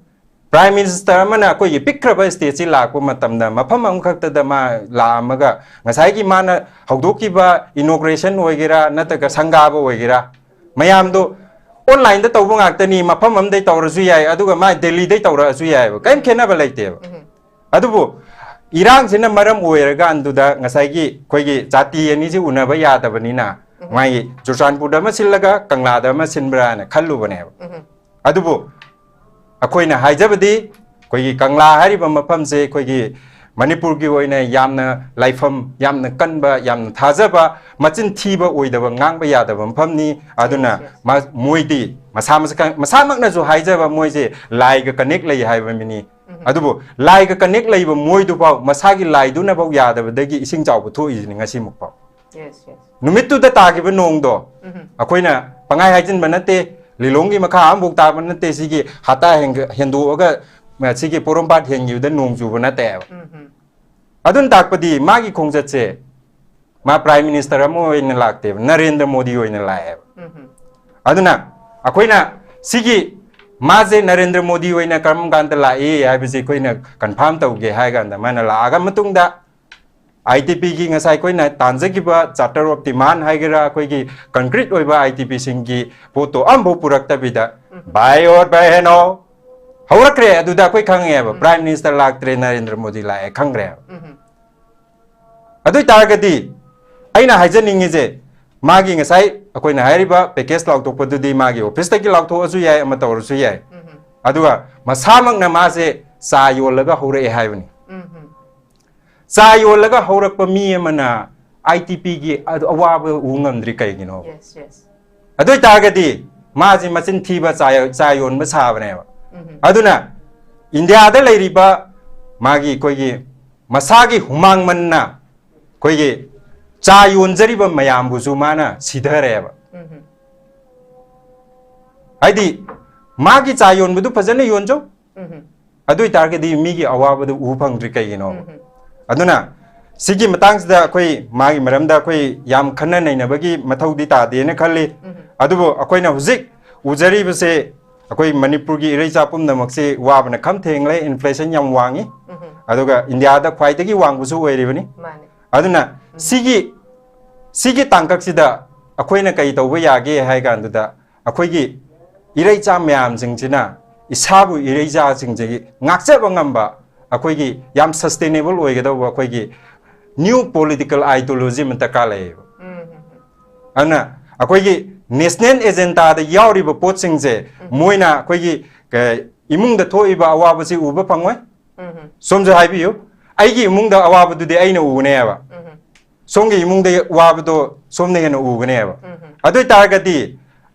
ꯄ꯭ꯔꯥꯏꯝ ꯃꯤꯅꯤꯁꯇꯔ ꯑꯃꯅ ꯑꯩꯈꯣꯏꯒꯤ ꯄꯤꯛꯈ꯭ꯔꯕ ꯁ꯭ꯇꯦꯠꯁꯤ ꯂꯥꯛꯄ ꯃꯇꯝꯗ ꯃꯐꯝ ꯑꯃꯈꯛꯇꯗ ꯃꯥ ꯂꯥꯛꯑꯝꯃꯒ ꯉꯁꯥꯏꯒꯤ ꯃꯥꯅ ꯍꯧꯗꯣꯛꯈꯤꯕ ꯏꯅꯣꯒ꯭ꯔꯦꯁꯟ ꯑꯣꯏꯒꯦꯔꯥ ꯅꯠꯇ꯭ꯔꯒ ꯁꯪꯒꯥꯕ ꯑꯣꯏꯒꯦꯔꯥ, ꯃꯌꯥꯝꯗꯣ ꯑꯣꯟꯂꯥꯏꯟꯗ ꯇꯧꯕ ꯉꯥꯛꯇꯅꯤ, ꯃꯐꯝ ꯑꯃꯗꯩ ꯇꯧꯔꯁꯨ ꯌꯥꯏ, ꯑꯗꯨꯒ ꯃꯥ ꯗꯦꯜꯂꯤꯗꯩ ꯇꯧꯔꯛꯑꯁꯨ ꯌꯥꯏꯑꯕ, ꯀꯔꯤꯝ ꯈꯦꯠꯅꯕ ꯂꯩꯇꯦꯕ꯫ ꯑꯗꯨꯕꯨ ꯏꯔꯥꯡꯁꯤꯅ ꯃꯔꯝ ꯑꯣꯏꯔꯀꯥꯟꯗꯨꯗ ꯉꯁꯥꯏꯒꯤ ꯑꯩꯈꯣꯏꯒꯤ ꯖꯥꯇꯤ ꯑꯅꯤꯁꯤ ꯎꯅꯕ ꯌꯥꯗꯕꯅꯤꯅ ꯃꯥꯒꯤ ꯆꯨꯔꯆꯥꯟꯄꯨꯔꯗ ꯑꯃ ꯁꯤꯜꯂꯒ ꯀꯪꯂꯥꯗ ꯑꯃ ꯁꯤꯟꯕ꯭ꯔꯥꯅ ꯈꯜꯂꯨꯕꯅꯦꯕ꯫ ꯑꯗꯨꯕꯨ ꯑꯩꯈꯣꯏꯅ ꯍꯥꯏꯖꯕꯗꯤ ꯑꯩꯈꯣꯏꯒꯤ ꯀꯪꯂꯥ ꯍꯥꯏꯔꯤꯕ ꯃꯐꯝꯁꯦ ꯑꯩꯈꯣꯏꯒꯤ ꯃꯅꯤꯄꯨꯔꯒꯤ ꯑꯣꯏꯅ ꯌꯥꯝꯅ ꯂꯥꯏꯐꯝ, ꯌꯥꯝꯅ ꯀꯟꯕ, ꯌꯥꯝꯅ ꯊꯥꯖꯕ, ꯃꯆꯤꯟ ꯊꯤꯕ ꯑꯣꯏꯗꯕ, ꯉꯥꯡꯕ ꯌꯥꯗꯕ ꯃꯐꯝꯅꯤ꯫ ꯑꯗꯨꯅ Yes, yes. ꯃꯥ-, ꯃꯣꯏꯗꯤ ꯃꯁꯥ ꯃꯁꯥ-, ꯃꯁꯥꯃꯛꯅꯁꯨ ꯍꯥꯏꯖꯕ ꯃꯣꯏꯁꯦ ꯂꯥꯏꯒ ꯀꯅꯦꯛ ꯂꯩ ꯍꯥꯏꯕ ꯃꯤꯅꯤ꯫ ꯑꯗꯨꯕꯨ ꯂꯥꯏꯒ ꯀꯅꯦꯛ ꯂꯩꯕ ꯃꯣꯏꯗꯨꯐꯥꯎ ꯃꯁꯥꯒꯤ ꯂꯥꯏꯗꯨꯅꯐꯥꯎ ꯌꯥꯗꯕꯗꯒꯤ ꯏꯁꯤꯡ ꯆꯥꯎꯕ ꯊꯣꯛꯏꯁꯤꯅꯤ ꯉꯁꯤꯃꯨꯛꯐꯥꯎ꯫ Yes, yes. ꯅꯨꯃꯤꯠꯇꯨꯗ ꯇꯥꯈꯤꯕ ꯅꯣꯡꯗꯣ ꯑꯩꯈꯣꯏꯅ ꯄꯪꯍꯥꯏ ꯍꯥꯏꯖꯤꯟꯕ ꯅꯠꯇꯦ꯫ ꯂꯤꯂꯣꯡꯒꯤ ꯃꯈꯥ ꯑꯃꯐꯥꯎ ꯇꯥꯕ ꯅꯠꯇꯦ꯫ ꯁꯤꯒꯤ ꯍꯇꯥ ꯍꯦꯟꯒ- ꯍꯦꯟꯗꯣꯛꯑꯒ ꯁꯤꯒꯤ ꯄꯣꯔꯣꯝꯄꯥꯠ ꯍꯦꯟꯈꯤꯕꯗ ꯅꯣꯡ ꯆꯨꯕ ꯅꯠꯇꯦꯕ꯫ ꯎꯝ, ꯎꯝ. ꯑꯗꯨꯅ ꯇꯥꯛꯄꯗꯤ ꯃꯥꯒꯤ ꯈꯣꯡꯆꯠꯁꯦ ꯃꯥ ꯄ꯭ꯔꯥꯏꯝ ꯃꯤꯅꯤꯁꯇꯔ ꯑꯃ ꯑꯣꯏꯅ ꯂꯥꯛꯇꯦꯕ, ꯅꯔꯦꯟꯗ꯭ꯔ ꯃꯣꯗꯤ ꯑꯣꯏꯅ ꯂꯥꯛꯑꯦꯕ꯫ ꯎꯝ, ꯎꯝ. ꯑꯗꯨꯅ ꯑꯩꯈꯣꯏꯅ ꯁꯤꯒꯤ ꯃꯥꯁꯦ ꯅꯔꯦꯟꯗ꯭ꯔ ꯃꯣꯗꯤ ꯑꯣꯏꯅ ꯀꯔꯝ ꯀꯥꯟꯗ ꯂꯥꯛꯏ ꯍꯥꯏꯕꯁꯦ ꯑꯩꯈꯣꯏꯅ ꯀꯟꯐꯥꯔꯝ ꯇꯧꯒꯦ ꯍꯥꯏ ꯀꯥꯟꯗ, ꯃꯥꯅ ꯂꯥꯛꯑꯒ ꯃꯇꯨꯡꯗ ꯑꯥꯏ ꯇꯤ ꯄꯤꯒꯤ ꯉꯁꯥꯏ ꯑꯩꯈꯣꯏꯅ ꯇꯥꯟꯖꯈꯤꯕ ꯆꯥꯔꯇꯔ ꯑꯣꯐ ꯗꯤꯃꯥꯟ ꯍꯥꯏꯒꯦꯔꯥ, ꯑꯩꯈꯣꯏꯒꯤ ꯀꯟꯀ꯭ꯔꯤꯠ ꯑꯣꯏꯕ ꯑꯥꯏ ꯇꯤ ꯄꯤꯁꯤꯡꯒꯤ ꯄꯣꯠꯇꯣ ꯑꯃꯐꯥꯎ ꯄꯨꯔꯛꯇꯕꯤꯗ, ꯚꯥꯏ ꯑꯣꯔ ꯕꯍꯦꯅꯣ, ꯍꯧꯔꯛꯈ꯭ꯔꯦ꯫ ꯑꯗꯨꯗ ꯑꯩꯈꯣꯏ ꯈꯪꯉꯦꯕ, ꯄ꯭ꯔꯥꯏꯝ ꯃꯤꯅꯤꯁꯇꯔ ꯂꯥꯛꯇ꯭ꯔꯦ, ꯅꯔꯦꯟꯗ꯭ꯔ ꯃꯣꯗꯤ ꯂꯥꯛꯑꯦ, ꯈꯪꯈ꯭ꯔꯦꯕ꯫ ꯎꯝ, ꯎꯝ. ꯑꯗꯨ ꯑꯣꯏ ꯇꯥꯔꯒꯗꯤ ꯑꯩꯅ ꯍꯥꯏꯖꯅꯤꯡꯉꯤꯁꯦ, ꯃꯥꯒꯤ ꯉꯁꯥꯏ ꯑꯩꯈꯣꯏꯅ ꯍꯥꯏꯔꯤꯕ ꯄꯦꯀꯦꯖ ꯂꯥꯎꯊꯣꯛꯄꯗꯨꯗꯤ ꯃꯥꯒꯤ ꯑꯣꯐꯤꯁꯇꯒꯤ ꯂꯥꯎꯊꯣꯛꯑꯁꯨ ꯌꯥꯏ, ꯑꯃ ꯇꯧꯔꯁꯨ ꯌꯥꯏ꯫ ꯎꯝ, ꯎꯝ. ꯑꯗꯨꯒ ꯃꯁꯥꯃꯛꯅ ꯃꯥꯁꯦ ꯆꯥ ꯌꯣꯜꯂꯒ ꯍꯧꯔꯛꯑꯦ ꯍꯥꯏꯕꯅꯤ꯫ ꯎꯝ, ꯎꯝ. ꯆꯥ ꯌꯣꯜꯂꯒ ꯍꯧꯔꯛꯄ ꯃꯤ ꯑꯃꯅ ꯑꯥꯏ ꯇꯤ ꯄꯤꯒꯤ ꯑꯗꯨ ꯑꯋꯥꯕ ꯎ ꯉꯝꯗ꯭ꯔꯤ ꯀꯩꯒꯤꯅꯣ? Yes, yes. ꯑꯗꯨ ꯑꯣꯏ ꯇꯥꯔꯒꯗꯤ ꯃꯥꯁꯦ ꯃꯆꯤꯟ ꯊꯤꯕ ꯆꯥ ꯆꯥ ꯌꯣꯟꯕ ꯁꯥꯕꯅꯦꯕ꯫ ꯎꯝ, ꯎꯝ. ꯑꯗꯨꯅ ꯏꯟꯗꯤꯌꯥꯗ ꯂꯩꯔꯤꯕ ꯃꯥꯒꯤ ꯑꯩꯈꯣꯏꯒꯤ ꯃꯁꯥꯒꯤ ꯍꯨꯃꯥꯡ ꯃꯟꯅ ꯑꯩꯈꯣꯏꯒꯤ ꯆꯥ ꯌꯣꯟꯖꯔꯤꯕ ꯃꯌꯥꯝꯕꯨꯁꯨ ꯃꯥꯅ ꯁꯤꯊꯔꯦꯕ꯫ ꯎꯝ, ꯎꯝ. ꯍꯥꯏꯗꯤ ꯃꯥꯒꯤ ꯆꯥ ꯌꯣꯟꯕꯗꯨ ꯐꯖꯅ ꯌꯣꯟꯖꯧ, ꯎꯝ, ꯎꯝ. ꯑꯗꯨ ꯑꯣꯏꯇꯥꯔꯒꯗꯤ ꯃꯤꯒꯤ ꯑꯋꯥꯕꯗꯨ ꯎ ꯐꯪꯗ꯭ꯔꯤ ꯀꯩꯒꯤꯅꯣꯕ? ꯎꯝ, ꯎꯝ. ꯑꯗꯨꯅ ꯁꯤꯒꯤ ꯃꯇꯥꯡꯁꯤꯗ ꯑꯩꯈꯣꯏ ꯃꯥꯒꯤ ꯃꯔꯝꯗ ꯑꯩꯈꯣꯏ ꯌꯥꯝ ꯈꯟꯅ ꯅꯩꯅꯕꯒꯤ ꯃꯊꯧꯗꯤ ꯇꯥꯗꯦꯅ ꯈꯜꯂꯤ꯫ ꯎꯝ, ꯎꯝ. ꯑꯗꯨꯕꯨ ꯑꯩꯈꯣꯏꯅ ꯍꯧꯖꯤꯛ ꯎꯖꯔꯤꯕꯁꯦ, ꯑꯩꯈꯣꯏ ꯃꯅꯤꯄꯨꯔꯒꯤ ꯏꯔꯩꯆꯥ ꯄꯨꯝꯅꯃꯛꯁꯤ ꯋꯥꯕꯅ ꯈꯝ ꯊꯦꯡꯂꯦ, ꯏꯟꯐ꯭ꯂꯦꯁꯟ ꯌꯥꯝ ꯋꯥꯡꯉꯤ, ꯎꯝ, ꯎꯝ. ꯑꯗꯨꯒ ꯏꯟꯗꯤꯌꯥꯗ ꯈ꯭ꯋꯥꯏꯗꯒꯤ ꯋꯥꯡꯕꯁꯨ ꯑꯣꯏꯔꯤꯕꯅꯤ꯫ ꯃꯥꯅꯦ. ꯑꯗꯨꯅ ꯁꯤꯒꯤ ꯁꯤꯒꯤ ꯇꯥꯡꯀꯛꯁꯤꯗ ꯑꯩꯈꯣꯏꯅ ꯀꯩ ꯇꯧꯕ ꯌꯥꯒꯦ ꯍꯥꯏ ꯀꯥꯟꯗꯨꯗ, ꯑꯩꯈꯣꯏꯒꯤ ꯏꯔꯩꯆꯥ ꯃꯌꯥꯝꯁꯤꯡꯁꯤꯅ ꯏꯁꯥꯕꯨ ꯏꯔꯩꯆꯥꯁꯤꯡꯁꯤꯒꯤ ꯉꯥꯛꯆꯕ ꯉꯝꯕ, ꯑꯩꯈꯣꯏꯒꯤ ꯌꯥꯝ ꯁꯁꯇꯦꯅꯦꯕꯜ ꯑꯣꯏꯒꯗꯧꯕ ꯑꯩꯈꯣꯏꯒꯤ ꯅ꯭ꯌꯨ ꯄꯣꯂꯤꯇꯤꯀꯦꯜ ꯑꯥꯏꯗꯤꯌꯣꯂꯣꯖꯤ ꯑꯃ ꯗꯔꯀꯥꯔ ꯂꯩꯌꯦꯕ꯫ ꯎꯝ, ꯎꯝ, ꯎꯝ. ꯑꯗꯨꯅ ꯑꯩꯈꯣꯏꯒꯤ ꯅꯦꯁꯅꯦꯜ ꯑꯦꯖꯦꯟꯗꯥꯗ ꯌꯥꯎꯔꯤꯕ ꯄꯣꯠꯁꯤꯡꯁꯦ ꯃꯣꯏꯅ ꯑꯩꯈꯣꯏꯒꯤ, ꯑ, ꯏꯃꯨꯡꯗ ꯊꯣꯛꯏꯕ ꯑꯋꯥꯕꯁꯤ ꯎꯕ ꯐꯪꯉꯣꯏ꯫ ꯎꯝ, ꯎꯝ. ꯁꯣꯝꯁꯨ ꯍꯥꯏꯕꯤꯌꯨ, ꯑꯩꯒꯤ ꯏꯃꯨꯡꯗ ꯑꯋꯥꯕꯗꯨꯗꯤ ꯑꯩꯅ ꯎꯒꯅꯦꯕ꯫ ꯎꯝ, ꯎꯝ. ꯁꯣꯝꯒꯤ ꯏꯃꯨꯡꯗ ꯋꯥꯕꯗꯣ ꯁꯣꯝꯅ ꯍꯦꯟꯅ ꯎꯒꯅꯦꯕ꯫ ꯎꯝ, ꯎꯝ. ꯑꯗꯨ ꯑꯣꯏ ꯇꯥꯔꯒꯗꯤ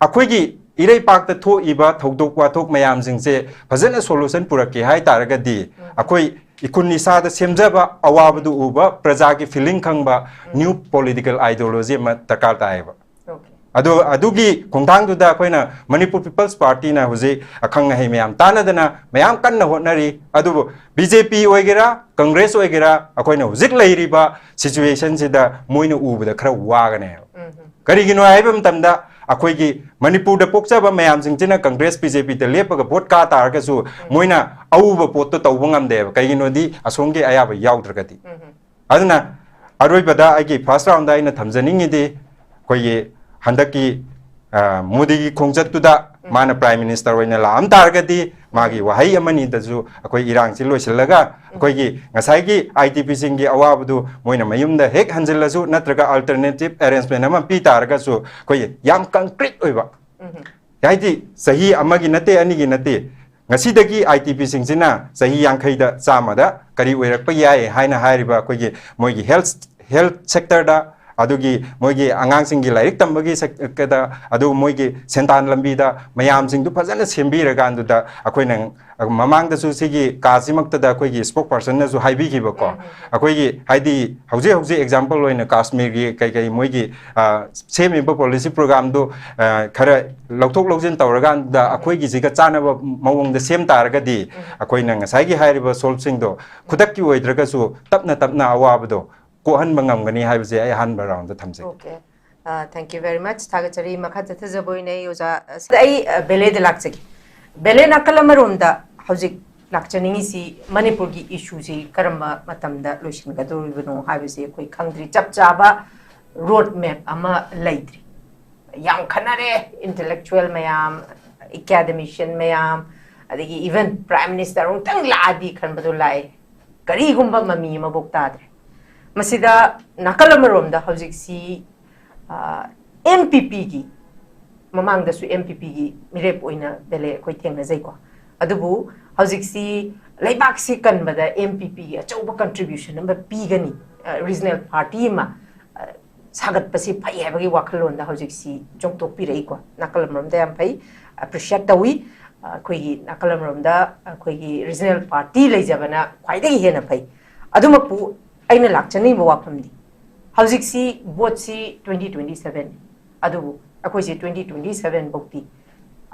ꯑꯩꯈꯣꯏꯒꯤ ꯏꯔꯩꯄꯥꯛꯇ ꯊꯣꯛꯏꯕ ꯊꯧꯗꯣꯛ ꯋꯥꯊꯣꯛ ꯃꯌꯥꯝꯁꯤꯡꯁꯦ ꯐꯖꯅ ꯁꯣꯂꯨꯁꯟ ꯄꯨꯔꯛꯀꯦ ꯍꯥꯏ ꯇꯥꯔꯒꯗꯤ, ꯎꯝ. ꯑꯩꯈꯣꯏ ꯏꯈꯨꯟ ꯏꯁꯥꯗ ꯁꯦꯝꯖꯕ, ꯑꯋꯥꯕꯗꯨ ꯎꯕ, ꯄ꯭ꯔꯖꯥꯒꯤ ꯐꯤꯂꯤꯡ ꯈꯪꯕ ꯅ꯭ꯌꯨ ꯄꯣꯂꯤꯇꯤꯀꯦꯜ ꯑꯥꯏꯗꯤꯌꯣꯂꯣꯖꯤ ꯑꯃ ꯗꯔꯀꯥꯔ ꯇꯥꯏꯌꯦꯕ꯫ Okay. ꯑꯗꯨ, ꯑꯗꯨꯒꯤ ꯈꯣꯡꯊꯥꯡꯗꯨꯗ ꯑꯩꯈꯣꯏꯅ ꯃꯅꯤꯄꯨꯔ ꯄꯤꯄꯜꯁ ꯄꯥꯔꯇꯤꯅ ꯍꯧꯖꯤꯛ ꯑꯈꯪ ꯑꯍꯩ ꯃꯌꯥꯝ ꯇꯥꯟꯅꯗꯅ ꯃꯌꯥꯝ ꯀꯟꯅ ꯍꯣꯠꯅꯔꯤ꯫ ꯑꯗꯨꯕꯨ ꯕꯤ ꯖꯦ ꯄꯤ ꯑꯣꯏꯒꯦꯔꯥ, ꯀꯪꯒ꯭ꯔꯦꯁ ꯑꯣꯏꯒꯦꯔꯥ, ꯑꯩꯈꯣꯏꯅ ꯍꯧꯖꯤꯛ ꯂꯩꯔꯤꯕ ꯁꯤꯆꯨꯋꯦꯁꯟꯁꯤꯗ ꯃꯣꯏꯅ ꯎꯕꯗ ꯈꯔ ꯋꯥꯒꯅꯦꯕ꯫ ꯀꯔꯤꯒꯤꯅꯣ ꯍꯥꯏꯕ ꯃꯇꯝꯗ, ꯑꯩꯈꯣꯏꯒꯤ ꯃꯅꯤꯄꯨꯔꯗ ꯄꯣꯛꯆꯕ ꯃꯌꯥꯝꯁꯤꯡꯁꯤꯅ ꯀꯪꯒ꯭ꯔꯦꯁ, ꯕꯤ ꯖꯦ ꯄꯤꯗ ꯂꯦꯞꯄꯒ ꯚꯣꯠ ꯀꯥ ꯇꯥꯔꯒꯁꯨ, ꯃꯣꯏꯅ ꯑꯎꯕ ꯄꯣꯠꯇꯣ ꯇꯧꯕ ꯉꯝꯗꯦꯕ꯫ ꯀꯩꯒꯤꯅꯣꯗꯤ, ꯑꯁꯣꯝꯒꯤ ꯑꯌꯥꯕ ꯌꯥꯎꯗ꯭ꯔꯒꯗꯤ꯫ ꯑꯗꯨꯅ ꯑꯔꯣꯏꯕꯗ ꯑꯩꯒꯤ ꯐꯥꯔꯁ ꯔꯥꯎꯟꯗ ꯑꯩꯅ ꯊꯝꯖꯅꯤꯡꯉꯤꯗꯤ, ꯑꯩꯈꯣꯏꯒꯤ ꯍꯟꯗꯛꯀꯤ, ꯑ, ꯃꯣꯗꯤꯒꯤ ꯈꯣꯡꯆꯠꯇꯨꯗ ꯃꯥꯅ ꯄ꯭ꯔꯥꯏꯝ ꯃꯤꯅꯤꯁꯇꯔ ꯑꯣꯏꯅ ꯂꯥꯛꯑꯝ ꯇꯥꯔꯒꯗꯤ, ꯃꯥꯒꯤ ꯋꯥꯍꯩ ꯑꯃꯅꯤꯗꯁꯨ ꯑꯩꯈꯣꯏ ꯏꯔꯥꯡꯁꯤ ꯂꯣꯏꯁꯤꯜꯂꯒ, ꯑꯩꯈꯣꯏꯒꯤ ꯉꯁꯥꯏꯒꯤ ꯑꯥꯏ ꯇꯤ ꯄꯤꯁꯤꯡꯒꯤ ꯑꯋꯥꯕꯗꯨ ꯃꯣꯏꯅ ꯃꯌꯨꯝꯗ ꯍꯦꯛ ꯍꯟꯖꯤꯜꯂꯁꯨ, ꯅꯠꯇ꯭ꯔꯒ ꯑꯜꯇꯔꯅꯦꯇꯤꯞ ꯑꯦꯔꯦꯟꯖꯃꯦꯟ ꯑꯃ ꯄꯤ ꯇꯥꯔꯒꯁꯨ, ꯑꯩꯈꯣꯏꯒꯤ ꯌꯥꯝ ꯀꯪꯀ꯭ꯔꯤꯠ ꯑꯣꯏꯕ, ꯍꯥꯏꯗꯤ ꯆꯍꯤ ꯑꯃꯒꯤ ꯅꯠꯇꯦ, ꯑꯅꯤꯒꯤ ꯅꯠꯇꯦ, ꯉꯁꯤꯗꯒꯤ ꯑꯥꯏ ꯇꯤ ꯄꯤꯁꯤꯡꯁꯤꯅ ꯆꯍꯤ ꯌꯥꯡꯈꯩꯗ, ꯆꯥꯝꯃꯗ ꯀꯔꯤ ꯑꯣꯏꯔꯛꯄ ꯌꯥꯏ ꯍꯥꯏꯅ ꯍꯥꯏꯔꯤꯕ ꯑꯩꯈꯣꯏꯒꯤ ꯃꯣꯏꯒꯤ ꯍꯦꯜꯊ, ꯍꯦꯜꯊ ꯁꯦꯛꯇꯔꯗ, ꯑꯗꯨꯒꯤ ꯃꯣꯏꯒꯤ ꯑꯉꯥꯡꯁꯤꯡꯒꯤ ꯂꯥꯏꯔꯤꯛ ꯇꯝꯕꯒꯤ ꯁꯦꯛꯇꯔꯗ, ꯑꯗꯨ ꯃꯣꯏꯒꯤ ꯁꯦꯟꯗꯥꯟ ꯂꯝꯕꯤꯗ ꯃꯌꯥꯝꯁꯤꯡꯗꯨ ꯐꯖꯅ ꯁꯦꯝꯕꯤꯔꯀꯥꯟꯗꯨꯗ, ꯑꯩꯈꯣꯏꯅ ꯃꯃꯥꯡꯗꯁꯨ ꯁꯤꯒꯤ ꯀꯥꯁꯤꯃꯛꯇꯗ ꯑꯩꯈꯣꯏꯒꯤ ꯁ꯭ꯄꯣꯛ ꯄꯔꯁꯟꯅꯁꯨ ꯍꯥꯏꯕꯤꯈꯤꯕꯀꯣ, ꯑꯩꯈꯣꯏꯒꯤ ꯍꯥꯏꯗꯤ ꯍꯧꯖꯤꯛ ꯍꯧꯖꯤꯛ ꯑꯦꯛꯖꯥꯝꯄꯜ ꯑꯣꯏꯅ ꯀꯥꯁꯃꯤꯔꯒꯤ ꯀꯩ ꯀꯩ ꯃꯣꯏꯒꯤ, ꯑ, ꯁꯦꯝꯃꯤꯕ ꯄꯣꯂꯤꯁꯤ ꯄ꯭ꯔꯣꯒ꯭ꯔꯥꯝꯗꯨ, ꯑ, ꯈꯔ ꯂꯧꯊꯣꯛ ꯂꯧꯁꯤꯟ ꯇꯧꯔꯀꯥꯟꯗ ꯑꯩꯈꯣꯏꯒꯤꯁꯤꯒ ꯆꯥꯟꯅꯕ ꯃꯑꯣꯡꯗ ꯁꯦꯝ ꯇꯥꯔꯒꯗꯤ, ꯑꯩꯈꯣꯏꯅ ꯉꯁꯥꯏꯒꯤ ꯍꯥꯏꯔꯤꯕ ꯁꯣꯜꯚꯁꯤꯡꯗꯣ ꯈꯨꯗꯛꯀꯤ ꯑꯣꯏꯗ꯭ꯔꯒꯁꯨ ꯇꯞꯅ ꯇꯞꯅ ꯑꯋꯥꯕꯗꯣ ꯀꯣꯛꯍꯟꯕ ꯉꯝꯒꯅꯤ ꯍꯥꯏꯕꯁꯦ ꯑꯩ ꯑꯍꯥꯟꯕ ꯔꯥꯎꯟꯗ ꯊꯝꯖꯒꯦ꯫ Okay. Uh, thank you very much. ꯊꯥꯒꯠꯆꯔꯤ꯫ ꯃꯈꯥ ꯆꯠꯊꯖꯕ ꯑꯣꯏꯅ ꯑꯩ ꯑꯣꯖꯥ, ꯑꯁꯤꯗ ꯑꯩ, ꯑ, ꯕꯦꯂꯦꯗ ꯂꯥꯛꯆꯒꯦ꯫ ꯕꯦꯂꯦ, ꯅꯥꯀꯜ ꯑꯃꯔꯣꯝꯗ ꯍꯧꯖꯤꯛ ꯂꯥꯛꯆꯅꯤꯡꯉꯤꯁꯤ ꯃꯅꯤꯄꯨꯔꯒꯤ ꯏꯁꯨꯁꯤ ꯀꯔꯝꯕ ꯃꯇꯝꯗ ꯂꯣꯏꯁꯤꯟꯒꯗꯧꯔꯤꯕꯅꯣ ꯍꯥꯏꯕꯁꯤ ꯑꯩꯈꯣꯏ ꯈꯪꯗ꯭ꯔꯤ꯫ ꯆꯞ ꯆꯥꯕ ꯔꯣꯗ ꯃꯦꯞ ꯑꯃ ꯂꯩꯇ꯭ꯔꯤ꯫ ꯌꯥꯝ ꯈꯟꯅꯔꯦ, ꯏꯟꯇꯦꯂꯦꯛꯆꯨꯋꯦꯜ ꯃꯌꯥꯝ, ꯑꯦꯀꯥꯗꯦꯃꯤꯁꯤꯌꯟ ꯃꯌꯥꯝ, ꯑꯗꯒꯤ ꯏꯚꯟ ꯄ꯭ꯔꯥꯏꯝ ꯃꯤꯅꯤꯁꯇꯔ ꯑꯃꯨꯛꯇꯪ ꯂꯥꯛꯑꯗꯤ ꯈꯟꯕꯗꯣ ꯂꯥꯛꯑꯦ꯫ ꯀꯔꯤꯒꯨꯝꯕ ꯃꯃꯤ ꯑꯃꯐꯥꯎ ꯇꯥꯗ꯭ꯔꯦ꯫ ꯃꯁꯤꯗ ꯅꯥꯀꯜ ꯑꯃꯔꯣꯝꯗ ꯍꯧꯖꯤꯛꯁꯤ, ꯑ, ꯑꯦꯝ ꯄꯤ ꯄꯤꯒꯤ, ꯃꯃꯥꯡꯗꯁꯨ ꯑꯦꯝ ꯄꯤ ꯄꯤꯒꯤ ꯃꯤꯔꯦꯞ ꯑꯣꯏꯅ ꯕꯦꯂꯦ ꯑꯩꯈꯣꯏ ꯊꯦꯡꯅꯖꯩꯀꯣ꯫ ꯑꯗꯨꯕꯨ ꯍꯧꯖꯤꯛꯁꯤ ꯂꯩꯕꯥꯛꯁꯤ ꯀꯟꯕꯗ ꯑꯦꯝ ꯄꯤ ꯄꯤꯒꯤ ꯑꯆꯧꯕ ꯀꯟꯇ꯭ꯔꯤꯕ꯭ꯌꯨꯁꯟ ꯑꯃ ꯄꯤꯒꯅꯤ, ꯑ, ꯔꯤꯖꯅꯦꯜ ꯄꯥꯔꯇꯤ ꯑꯃ, ꯑ, ꯁꯥꯒꯠꯄꯁꯤ ꯐꯩ ꯍꯥꯏꯕꯒꯤ ꯋꯥꯈꯜꯂꯣꯟꯗ ꯍꯧꯖꯤꯛꯁꯤ ꯆꯣꯡꯊꯣꯛꯄꯤꯔꯛꯏꯀꯣ꯫ ꯅꯥꯀꯜ ꯑꯃꯔꯣꯝꯗ ꯌꯥꯝ ꯐꯩ, ꯑꯦꯄ꯭ꯔꯤꯁꯤꯌꯦꯠ ꯇꯧꯏ꯫ ꯑ, ꯑꯩꯈꯣꯏꯒꯤ ꯅꯥꯀꯜ ꯑꯃꯔꯣꯝꯗ ꯑꯩꯈꯣꯏꯒꯤ ꯔꯤꯖꯅꯦꯜ ꯄꯥꯔꯇꯤ ꯂꯩꯖꯕꯅ ꯈ꯭ꯋꯥꯏꯗꯒꯤ ꯍꯦꯟꯅ ꯐꯩ꯫ ꯑꯗꯨꯃꯛꯄꯨ ꯑꯩꯅ ꯂꯥꯛꯆꯅꯤꯡꯕ ꯋꯥꯐꯝꯗꯤ, ꯍꯧꯖꯤꯛꯁꯤ ꯚꯣꯠꯁꯤ ꯇ꯭ꯋꯦꯟꯇꯤ ꯇ꯭ꯋꯦꯟꯇꯤ ꯁꯚꯦꯟ, ꯑꯗꯨꯕꯨ ꯑꯩꯈꯣꯏꯁꯦ ꯇ꯭ꯋꯦꯟꯇꯤ ꯇ꯭ꯋꯦꯟꯇꯤ ꯁꯚꯦꯟ ꯐꯥꯎꯗꯤ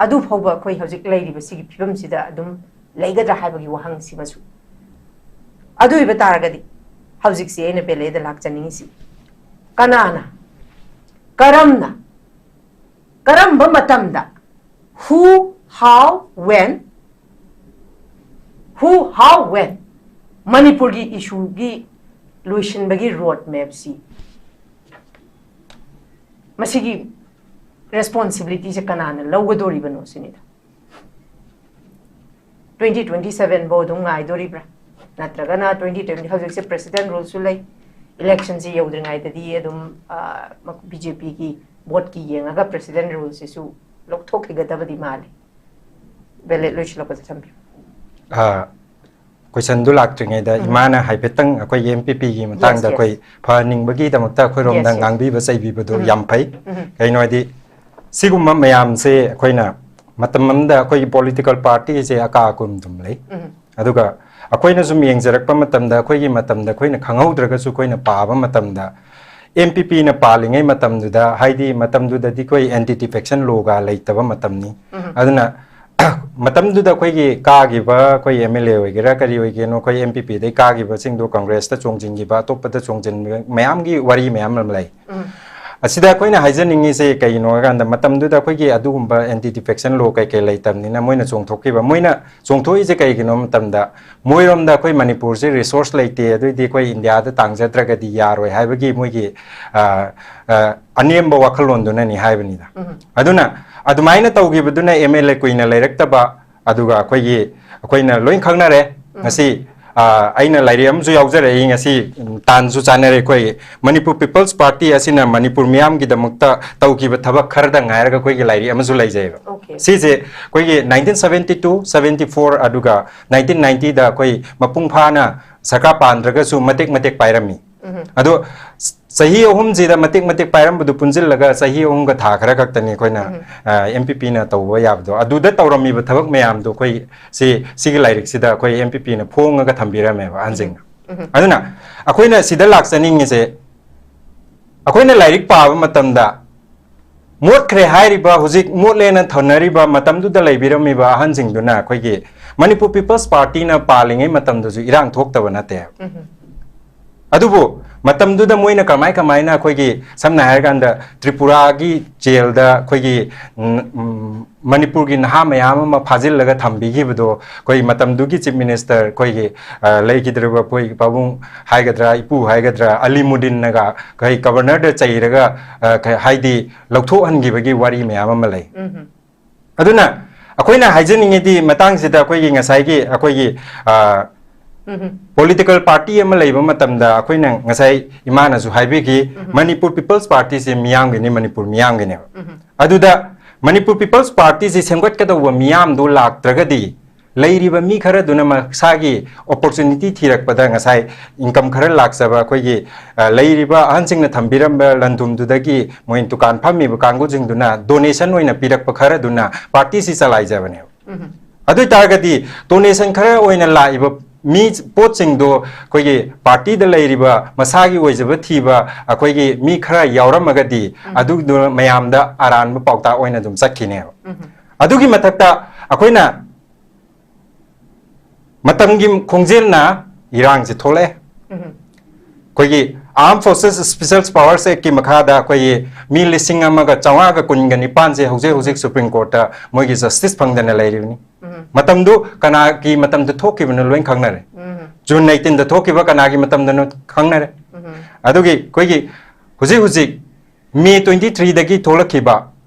ꯑꯗꯨ ꯐꯥꯎꯕ ꯑꯩꯈꯣꯏ ꯍꯧꯖꯤꯛ ꯂꯩꯔꯤꯕ ꯁꯤꯒꯤ ꯐꯤꯕꯝꯁꯤꯗ ꯑꯗꯨꯝ ꯂꯩꯒꯗ꯭ꯔꯥ ꯍꯥꯏꯕꯒꯤ ꯋꯥꯍꯪꯁꯤꯃꯁꯨ꯫ ꯑꯗꯨ ꯑꯣꯏꯕ ꯇꯥꯔꯒꯗꯤ ꯍꯧꯖꯤꯛꯁꯦ ꯑꯩꯅ ꯕꯦꯂꯦꯗ ꯂꯥꯛꯆꯅꯤꯡꯉꯤꯁꯤ, ꯀꯅꯥꯅ, ꯀꯔꯝꯅ, ꯀꯔꯝꯕ ꯃꯇꯝꯗ, who, how, when, who, how, when ꯃꯅꯤꯄꯨꯔꯒꯤ ꯏꯁꯨꯒꯤ ꯂꯣꯏꯁꯤꯟꯕꯒꯤ ꯔꯣꯗ ꯃꯦꯞꯁꯤ, ꯃꯁꯤꯒꯤ ꯔꯦꯁꯄꯣꯟꯁꯤꯕꯤꯂꯤꯇꯤꯁꯦ ꯀꯅꯥꯅ ꯂꯧꯒꯗꯣꯔꯤꯕꯅꯣ ꯁꯤꯅꯤꯗ꯫ ꯇ꯭ꯋꯦꯟꯇꯤ ꯇ꯭ꯋꯦꯟꯇꯤ ꯁꯚꯦꯟ ꯐꯥꯎ ꯑꯗꯨꯝ ꯉꯥꯏꯗꯣꯔꯤꯕ꯭ꯔꯥ? ꯅꯠꯇ꯭ꯔꯒꯅ ꯇ꯭ꯋꯦꯟꯇꯤ ꯇ꯭ꯋꯦꯟꯇꯤ, ꯍꯧꯖꯤꯛꯁꯦ ꯄ꯭ꯔꯦꯁꯤꯗꯦꯟ ꯔꯨꯜꯁꯨ ꯂꯩ, ꯏꯂꯦꯛꯁꯟꯁꯤ ꯌꯧꯗ꯭ꯔꯤꯉꯩꯗꯗꯤ ꯑꯗꯨꯝ ꯕꯤ ꯖꯦ ꯄꯤꯒꯤ ꯚꯣꯠꯀꯤ ꯌꯦꯡꯉꯒ ꯄ꯭ꯔꯦꯁꯤꯗꯦꯟ ꯔꯨꯜꯁꯤꯁꯨ ꯂꯧꯊꯣꯛꯈꯤꯒꯗꯕꯗꯤ ꯃꯥꯜꯂꯤ꯫ ꯕꯦꯂꯦꯠ ꯂꯣꯏꯁꯤꯜꯂꯛꯄꯗ ꯊꯝꯕꯤꯌꯨ꯫ ꯀꯣꯏꯁꯟꯗꯨ ꯂꯥꯛꯇ꯭ꯔꯤꯉꯩꯗ ꯏꯃꯥꯅ ꯍꯥꯏꯐꯦꯠꯇꯪ ꯑꯩꯈꯣꯏꯒꯤ ꯑꯦꯝ ꯄꯤ ꯄꯤꯒꯤ ꯃꯇꯥꯡꯗ ꯑꯩꯈꯣꯏ ꯐꯍꯟꯅꯤꯡꯕꯒꯤꯗꯃꯛꯇ ꯑꯩꯈꯣꯏꯔꯣꯝꯗ ꯉꯥꯡꯕꯤꯕ ꯆꯩꯕꯤꯕꯗꯨ ꯌꯥꯝ ꯐꯩ꯫ ꯀꯩꯅꯣ ꯍꯥꯏꯗꯤ, ꯁꯤꯒꯨꯝꯕ ꯃꯌꯥꯝꯁꯦ ꯑꯩꯈꯣꯏꯅ ꯃꯇꯝ ꯑꯃꯗ ꯑꯩꯈꯣꯏꯒꯤ ꯄꯣꯂꯤꯇꯤꯀꯦꯜ ꯄꯥꯔꯇꯤꯁꯦ ꯑꯀꯥ ꯑꯀꯨꯝ ꯑꯗꯨꯝ ꯂꯩ꯫ ꯑꯗꯨꯒ ꯑꯩꯈꯣꯏꯅ ꯁꯨꯝ ꯌꯦꯡꯖꯔꯛꯄ ꯃꯇꯝꯗ, ꯑꯩꯈꯣꯏꯒꯤ ꯃꯇꯝꯗ ꯑꯩꯈꯣꯏꯅ ꯈꯪꯍꯧꯗ꯭ꯔꯒꯁꯨ ꯑꯩꯈꯣꯏꯅ ꯄꯥꯕ ꯃꯇꯝꯗ, ꯑꯦꯝ ꯄꯤ ꯄꯤꯅ ꯄꯥꯜꯂꯤꯉꯩ ꯃꯇꯝꯗꯨꯗ, ꯍꯥꯏꯗꯤ ꯃꯇꯝꯗꯨꯗꯗꯤ ꯑꯩꯈꯣꯏ ꯑꯦꯟꯇꯤ ꯗꯤꯐꯦꯛꯁꯟ ꯂꯣꯒ ꯂꯩꯇꯕ ꯃꯇꯝꯅꯤ꯫ ꯑꯗꯨꯅ ꯃꯇꯝꯗꯨꯗ ꯑꯩꯈꯣꯏꯒꯤ ꯀꯥꯈꯤꯕ ꯑꯩꯈꯣꯏ ꯑꯦꯝ ꯑꯦꯜ ꯑꯦ ꯑꯣꯏꯒꯦꯔꯥ ꯀꯔꯤ ꯑꯣꯏꯒꯦꯅꯣ, ꯑꯩꯈꯣꯏ ꯑꯦꯝ ꯄꯤ ꯄꯤꯗꯩ ꯀꯥꯈꯤꯕꯁꯤꯡꯗꯣ ꯀꯪꯒ꯭ꯔꯦꯁꯇ ꯆꯣꯡꯁꯤꯟꯈꯤꯕ, ꯑꯇꯣꯞꯄꯗ ꯆꯣꯡꯁꯤꯟꯕ ꯃꯌꯥꯝꯒꯤ ꯋꯥꯔꯤ ꯃꯌꯥꯝ ꯑꯃ ꯂꯩ꯫ ꯑꯁꯤꯗ ꯑꯩꯈꯣꯏꯅ ꯍꯥꯏꯖꯅꯤꯡꯉꯤꯁꯦ ꯀꯩꯒꯤꯅꯣ ꯍꯥꯏꯀꯥꯟꯗ, ꯃꯇꯝꯗꯨꯗ ꯑꯩꯈꯣꯏꯒꯤ ꯑꯗꯨꯒꯨꯝꯕ ꯑꯦꯟꯇꯤ ꯗꯤꯐꯦꯛꯁꯟ ꯂꯣ ꯀꯩꯀꯩ ꯂꯩꯇꯕꯅꯤꯅ ꯃꯣꯏꯅ ꯆꯣꯡꯊꯣꯛꯈꯤꯕ꯫ ꯃꯣꯏꯅ ꯆꯣꯡꯊꯣꯛꯏꯁꯦ ꯀꯩꯒꯤꯅꯣ ꯃꯇꯝꯗ, ꯃꯣꯏꯔꯣꯝꯗ ꯑꯩꯈꯣꯏ ꯃꯅꯤꯄꯨꯔꯁꯦ ꯔꯤꯁꯣꯔꯁ ꯂꯩꯇꯦ, ꯑꯗꯨꯏꯗꯤ ꯑꯩꯈꯣꯏ ꯏꯟꯗꯤꯌꯥꯗ ꯇꯥꯡꯖꯗ꯭ꯔꯒꯗꯤ ꯌꯥꯔꯣꯏ ꯍꯥꯏꯕꯒꯤ ꯃꯣꯏꯒꯤ, ꯑ, ꯑ, ꯑꯅꯦꯝꯕ ꯋꯥꯈꯜꯂꯣꯟꯗꯨꯅꯅꯤ ꯍꯥꯏꯕꯅꯤꯗ꯫ ꯑꯗꯨꯅ ꯑꯗꯨꯃꯥꯏꯅ ꯇꯧꯈꯤꯕꯗꯨꯅ ꯑꯦꯝ ꯑꯦꯜ ꯑꯦ ꯀꯨꯏꯅ ꯂꯩꯔꯛꯇꯕ, ꯑꯗꯨꯒ ꯑꯩꯈꯣꯏꯒꯤ, ꯑꯩꯈꯣꯏꯅ ꯂꯣꯏ ꯈꯪꯅꯔꯦ꯫ ꯉꯁꯤ, ꯑ, ꯑꯩꯅ ꯂꯥꯏꯔꯤꯛ ꯑꯃꯁꯨ ꯌꯥꯎꯖꯔꯛꯏ ꯉꯁꯤ, ꯎꯝ, ꯇꯥꯟꯁꯨ ꯆꯥꯅꯔꯦ꯫ ꯑꯩꯈꯣꯏ ꯃꯅꯤꯄꯨꯔ ꯄꯤꯄꯜꯁ ꯄꯥꯔꯇꯤ ꯑꯁꯤꯅ ꯃꯅꯤꯄꯨꯔ ꯃꯤꯌꯥꯝꯒꯤꯗꯃꯛꯇ ꯇꯧꯈꯤꯕ ꯊꯕꯛ ꯈꯔꯗ ꯉꯥꯏꯔꯒ ꯑꯩꯈꯣꯏꯒꯤ ꯂꯥꯏꯔꯤꯛ ꯑꯃꯁꯨ ꯂꯩꯖꯩꯑꯕ꯫ Okay. ꯁꯤꯁꯦ ꯑꯩꯈꯣꯏꯒꯤ nineteen seventy two, seventy four, ꯑꯗꯨꯒ ꯅꯥꯏꯟꯇꯤꯟ ꯅꯥꯏꯟꯇꯤꯗ ꯑꯩꯈꯣꯏ ꯃꯄꯨꯡ ꯐꯥꯅ ꯁꯔꯀꯥꯔ ꯄꯥꯟꯗ꯭ꯔꯒꯁꯨ ꯃꯇꯦꯛ ꯃꯇꯦꯛ ꯄꯥꯏꯔꯝꯃꯤ꯫ ꯑꯗꯣ ꯆꯍꯤ ꯑꯍꯨꯝꯁꯤꯗ ꯃꯇꯦꯛ ꯃꯇꯦꯛ ꯄꯥꯏꯔꯝꯕꯗꯨ ꯄꯨꯟꯁꯤꯜꯂꯒ ꯆꯍꯤ ꯑꯍꯨꯝꯒ ꯊꯥ ꯈꯔ ꯈꯛꯇꯅꯤ ꯑꯩꯈꯣꯏꯅ, ꯑ, ꯑꯦꯝ ꯄꯤ ꯄꯤꯅ ꯇꯧꯕ ꯌꯥꯕꯗꯣ꯫ ꯑꯗꯨꯗ ꯇꯧꯔꯝꯃꯤꯕ ꯊꯕꯛ ꯃꯌꯥꯝꯗꯣ ꯑꯩꯈꯣꯏ ꯁꯤ, ꯁꯤꯒꯤ ꯂꯥꯏꯔꯤꯛꯁꯤꯗ ꯑꯩꯈꯣꯏ ꯑꯦꯝ ꯄꯤ ꯄꯤꯅ ꯐꯣꯡꯉꯒ ꯊꯝꯕꯤꯔꯝꯃꯦꯕ ꯑꯍꯟꯁꯤꯡꯅ꯫ ꯑꯗꯨꯅ ꯑꯩꯈꯣꯏꯅ ꯁꯤꯗ ꯂꯥꯛꯆꯅꯤꯡꯉꯤꯁꯦ, ꯑꯩꯈꯣꯏꯅ ꯂꯥꯏꯔꯤꯛ ꯄꯥꯕ ꯃꯇꯝꯗ ꯃꯣꯠꯈ꯭ꯔꯦ ꯍꯥꯏꯔꯤꯕ, ꯍꯧꯖꯤꯛ ꯃꯣꯠꯂꯦꯅ ꯊꯧꯅꯔꯤꯕ ꯃꯇꯝꯗꯨꯗ ꯂꯩꯕꯤꯔꯝꯃꯤꯕ ꯑꯍꯟꯁꯤꯡꯗꯨꯅ ꯑꯩꯈꯣꯏꯒꯤ ꯃꯅꯤꯄꯨꯔ ꯄꯤꯄꯜꯁ ꯄꯥꯔꯇꯤꯅ ꯄꯥꯜꯂꯤꯉꯩ ꯃꯇꯝꯗꯁꯨ ꯏꯔꯥꯡ ꯊꯣꯛꯇꯕ ꯅꯠꯇꯦ꯫ ꯑꯗꯨꯕꯨ ꯃꯇꯝꯗꯨꯗ ꯃꯣꯏꯅ ꯀꯃꯥꯏ ꯀꯃꯥꯏꯅ ꯑꯩꯈꯣꯏꯒꯤ, ꯁꯝꯅ ꯍꯥꯏꯔꯀꯥꯟꯗ, ꯇ꯭ꯔꯤꯄꯨꯔꯥꯒꯤ ꯖꯦꯜꯗ ꯑꯩꯈꯣꯏꯒꯤ, ꯎꯝ, ꯎꯝ, ꯃꯅꯤꯄꯨꯔꯒꯤ ꯅꯍꯥ ꯃꯌꯥꯝ ꯑꯃ ꯐꯥꯖꯤꯜꯂꯒ ꯊꯝꯕꯤꯈꯤꯕꯗꯣ, ꯑꯩꯈꯣꯏ ꯃꯇꯝꯗꯨꯒꯤ ꯆꯤꯐ ꯃꯤꯅꯤꯁꯇꯔ ꯑꯩꯈꯣꯏꯒꯤ, ꯑ, ꯂꯩꯈꯤꯗ꯭ꯔꯕ ꯑꯩꯈꯣꯏ ꯄꯥꯕꯨꯡ ꯍꯥꯏꯒꯗ꯭ꯔꯥ, ꯏꯄꯨ ꯍꯥꯏꯒꯗ꯭ꯔꯥ, ꯑꯂꯤꯃꯨꯗꯤꯟꯅꯒ ꯑꯩꯈꯣꯏ ꯒꯕꯔꯅꯔꯗ ꯆꯩꯔꯒ, ꯑ, ꯀ-, ꯍꯥꯏꯗꯤ ꯂꯧꯊꯣꯛꯍꯟꯈꯤꯕꯒꯤ ꯋꯥꯔꯤ ꯃꯌꯥꯝ ꯑꯃ ꯂꯩ꯫ ꯑꯗꯨꯅ ꯑꯩꯈꯣꯏꯅ ꯍꯥꯏꯖꯅꯤꯡꯉꯤꯗꯤ, ꯃꯇꯥꯡꯁꯤꯗ ꯑꯩꯈꯣꯏꯒꯤ ꯉꯁꯥꯏꯒꯤ ꯑꯩꯈꯣꯏꯒꯤ, ꯑ, ꯄꯣꯂꯤꯇꯤꯀꯦꯜ ꯄꯥꯔꯇꯤ ꯑꯃ ꯂꯩꯕ ꯃꯇꯝꯗ, ꯑꯩꯈꯣꯏꯅ ꯉꯁꯥꯏ ꯏꯃꯥꯅꯁꯨ ꯍꯥꯏꯕꯤꯈꯤ, ꯃꯅꯤꯄꯨꯔ ꯄꯤꯄꯜꯁ ꯄꯥꯔꯇꯤꯁꯦ ꯃꯤꯌꯥꯝꯒꯤꯅꯤ, ꯃꯅꯤꯄꯨꯔ ꯃꯤꯌꯥꯝꯒꯤꯅꯦꯕ꯫ ꯑꯗꯨꯗ ꯃꯅꯤꯄꯨꯔ ꯄꯤꯄꯜꯁ ꯄꯥꯔꯇꯤꯁꯦ ꯁꯦꯝꯒꯠꯀꯗꯧꯕ ꯃꯤꯌꯥꯝꯗꯣ ꯂꯥꯛꯇ꯭ꯔꯒꯗꯤ, ꯂꯩꯔꯤꯕ ꯃꯤ ꯈꯔꯗꯨꯅ ꯃꯁꯥꯒꯤ ꯑꯣꯄꯣꯔꯆꯨꯅꯤꯇꯤ ꯊꯤꯔꯛꯄꯗ, ꯉꯁꯥꯏ ꯏꯟꯀꯝ ꯈꯔ ꯂꯥꯛꯆꯕ ꯑꯩꯈꯣꯏꯒꯤ, ꯑ, ꯂꯩꯔꯤꯕ ꯑꯍꯟꯁꯤꯡꯅ ꯊꯝꯕꯤꯔꯝꯕ ꯂꯟꯊꯨꯝꯗꯨꯗꯒꯤ ꯃꯣꯏ ꯗꯨꯀꯥꯟ ꯐꯝꯃꯤꯕ ꯀꯥꯡꯕꯨꯁꯤꯡꯗꯨꯅ ꯗꯣꯅꯦꯁꯟ ꯑꯣꯏꯅ ꯄꯤꯔꯛꯄ ꯈꯔꯗꯨꯅ ꯄꯥꯔꯇꯤꯁꯤ ꯆꯂꯥꯏꯖꯕꯅꯦꯕ꯫ ꯑꯗꯨ ꯑꯣꯏ ꯇꯥꯔꯒꯗꯤ, ꯗꯣꯅꯦꯁꯟ ꯈꯔ ꯑꯣꯏꯅ ꯂꯥꯛꯏꯕ ꯃꯤ, ꯄꯣꯠꯁꯤꯡꯗꯣ ꯑꯩꯈꯣꯏꯒꯤ ꯄꯥꯔꯇꯤꯗ ꯂꯩꯔꯤꯕ ꯃꯁꯥꯒꯤ ꯑꯣꯏꯖꯕ ꯊꯤꯕ ꯑꯩꯈꯣꯏꯒꯤ ꯃꯤ ꯈꯔ ꯌꯥꯎꯔꯝꯃꯒꯗꯤ, ꯑꯗꯨꯗꯨꯅ ꯃꯌꯥꯝꯗ ꯑꯔꯥꯟꯕ ꯄꯥꯎꯇꯥꯛ ꯑꯣꯏꯅ ꯑꯗꯨꯝ ꯆꯠꯈꯤꯅꯦꯕ꯫ ꯑꯗꯨꯒꯤ ꯃꯊꯛꯇ ꯑꯩꯈꯣꯏꯅ ꯃꯇꯝꯒꯤ ꯈꯣꯡꯖꯦꯜꯅ ꯏꯔꯥꯡꯁꯦ ꯊꯣꯛꯂꯛꯑꯦ꯫ ꯑꯩꯈꯣꯏꯒꯤ Armed Forces Special Powers Actꯀꯤ ꯃꯈꯥꯗ ꯑꯩꯈꯣꯏꯒꯤ ꯃꯤ ꯂꯤꯁꯤꯡ ꯑꯃꯒ ꯆꯥꯝꯃꯉꯥꯒ ꯀꯨꯟꯒ ꯅꯤꯄꯥꯟꯁꯦ ꯍꯧꯖꯤꯛ ꯍꯧꯖꯤꯛ ꯁꯨꯄ꯭ꯔꯤꯝ ꯀꯣꯔꯠꯇ ꯃꯣꯏꯒꯤ ꯖꯁꯇꯤꯁ ꯐꯪꯗꯅ ꯂꯩꯔꯤꯕꯅꯤ꯫ ꯃꯇꯝꯗꯨ ꯀꯅꯥꯒꯤ ꯃꯇꯝꯗ ꯊꯣꯛꯈꯤꯕꯅꯣ ꯂꯣꯏ ꯈꯪꯅꯔꯦ꯫ ꯖꯨꯟ eighteenꯗ ꯊꯣꯛꯈꯤꯕ ꯀꯅꯥꯒꯤ ꯃꯇꯝꯗꯅꯣ ꯈꯪꯅꯔꯦ꯫ ꯑꯗꯨꯒꯤ ꯑꯩꯈꯣꯏꯒꯤ ꯍꯧꯖꯤꯛ ꯍꯧꯖꯤꯛ May twenty threeꯗꯒꯤ ꯊꯣꯛꯂꯛꯈꯤꯕ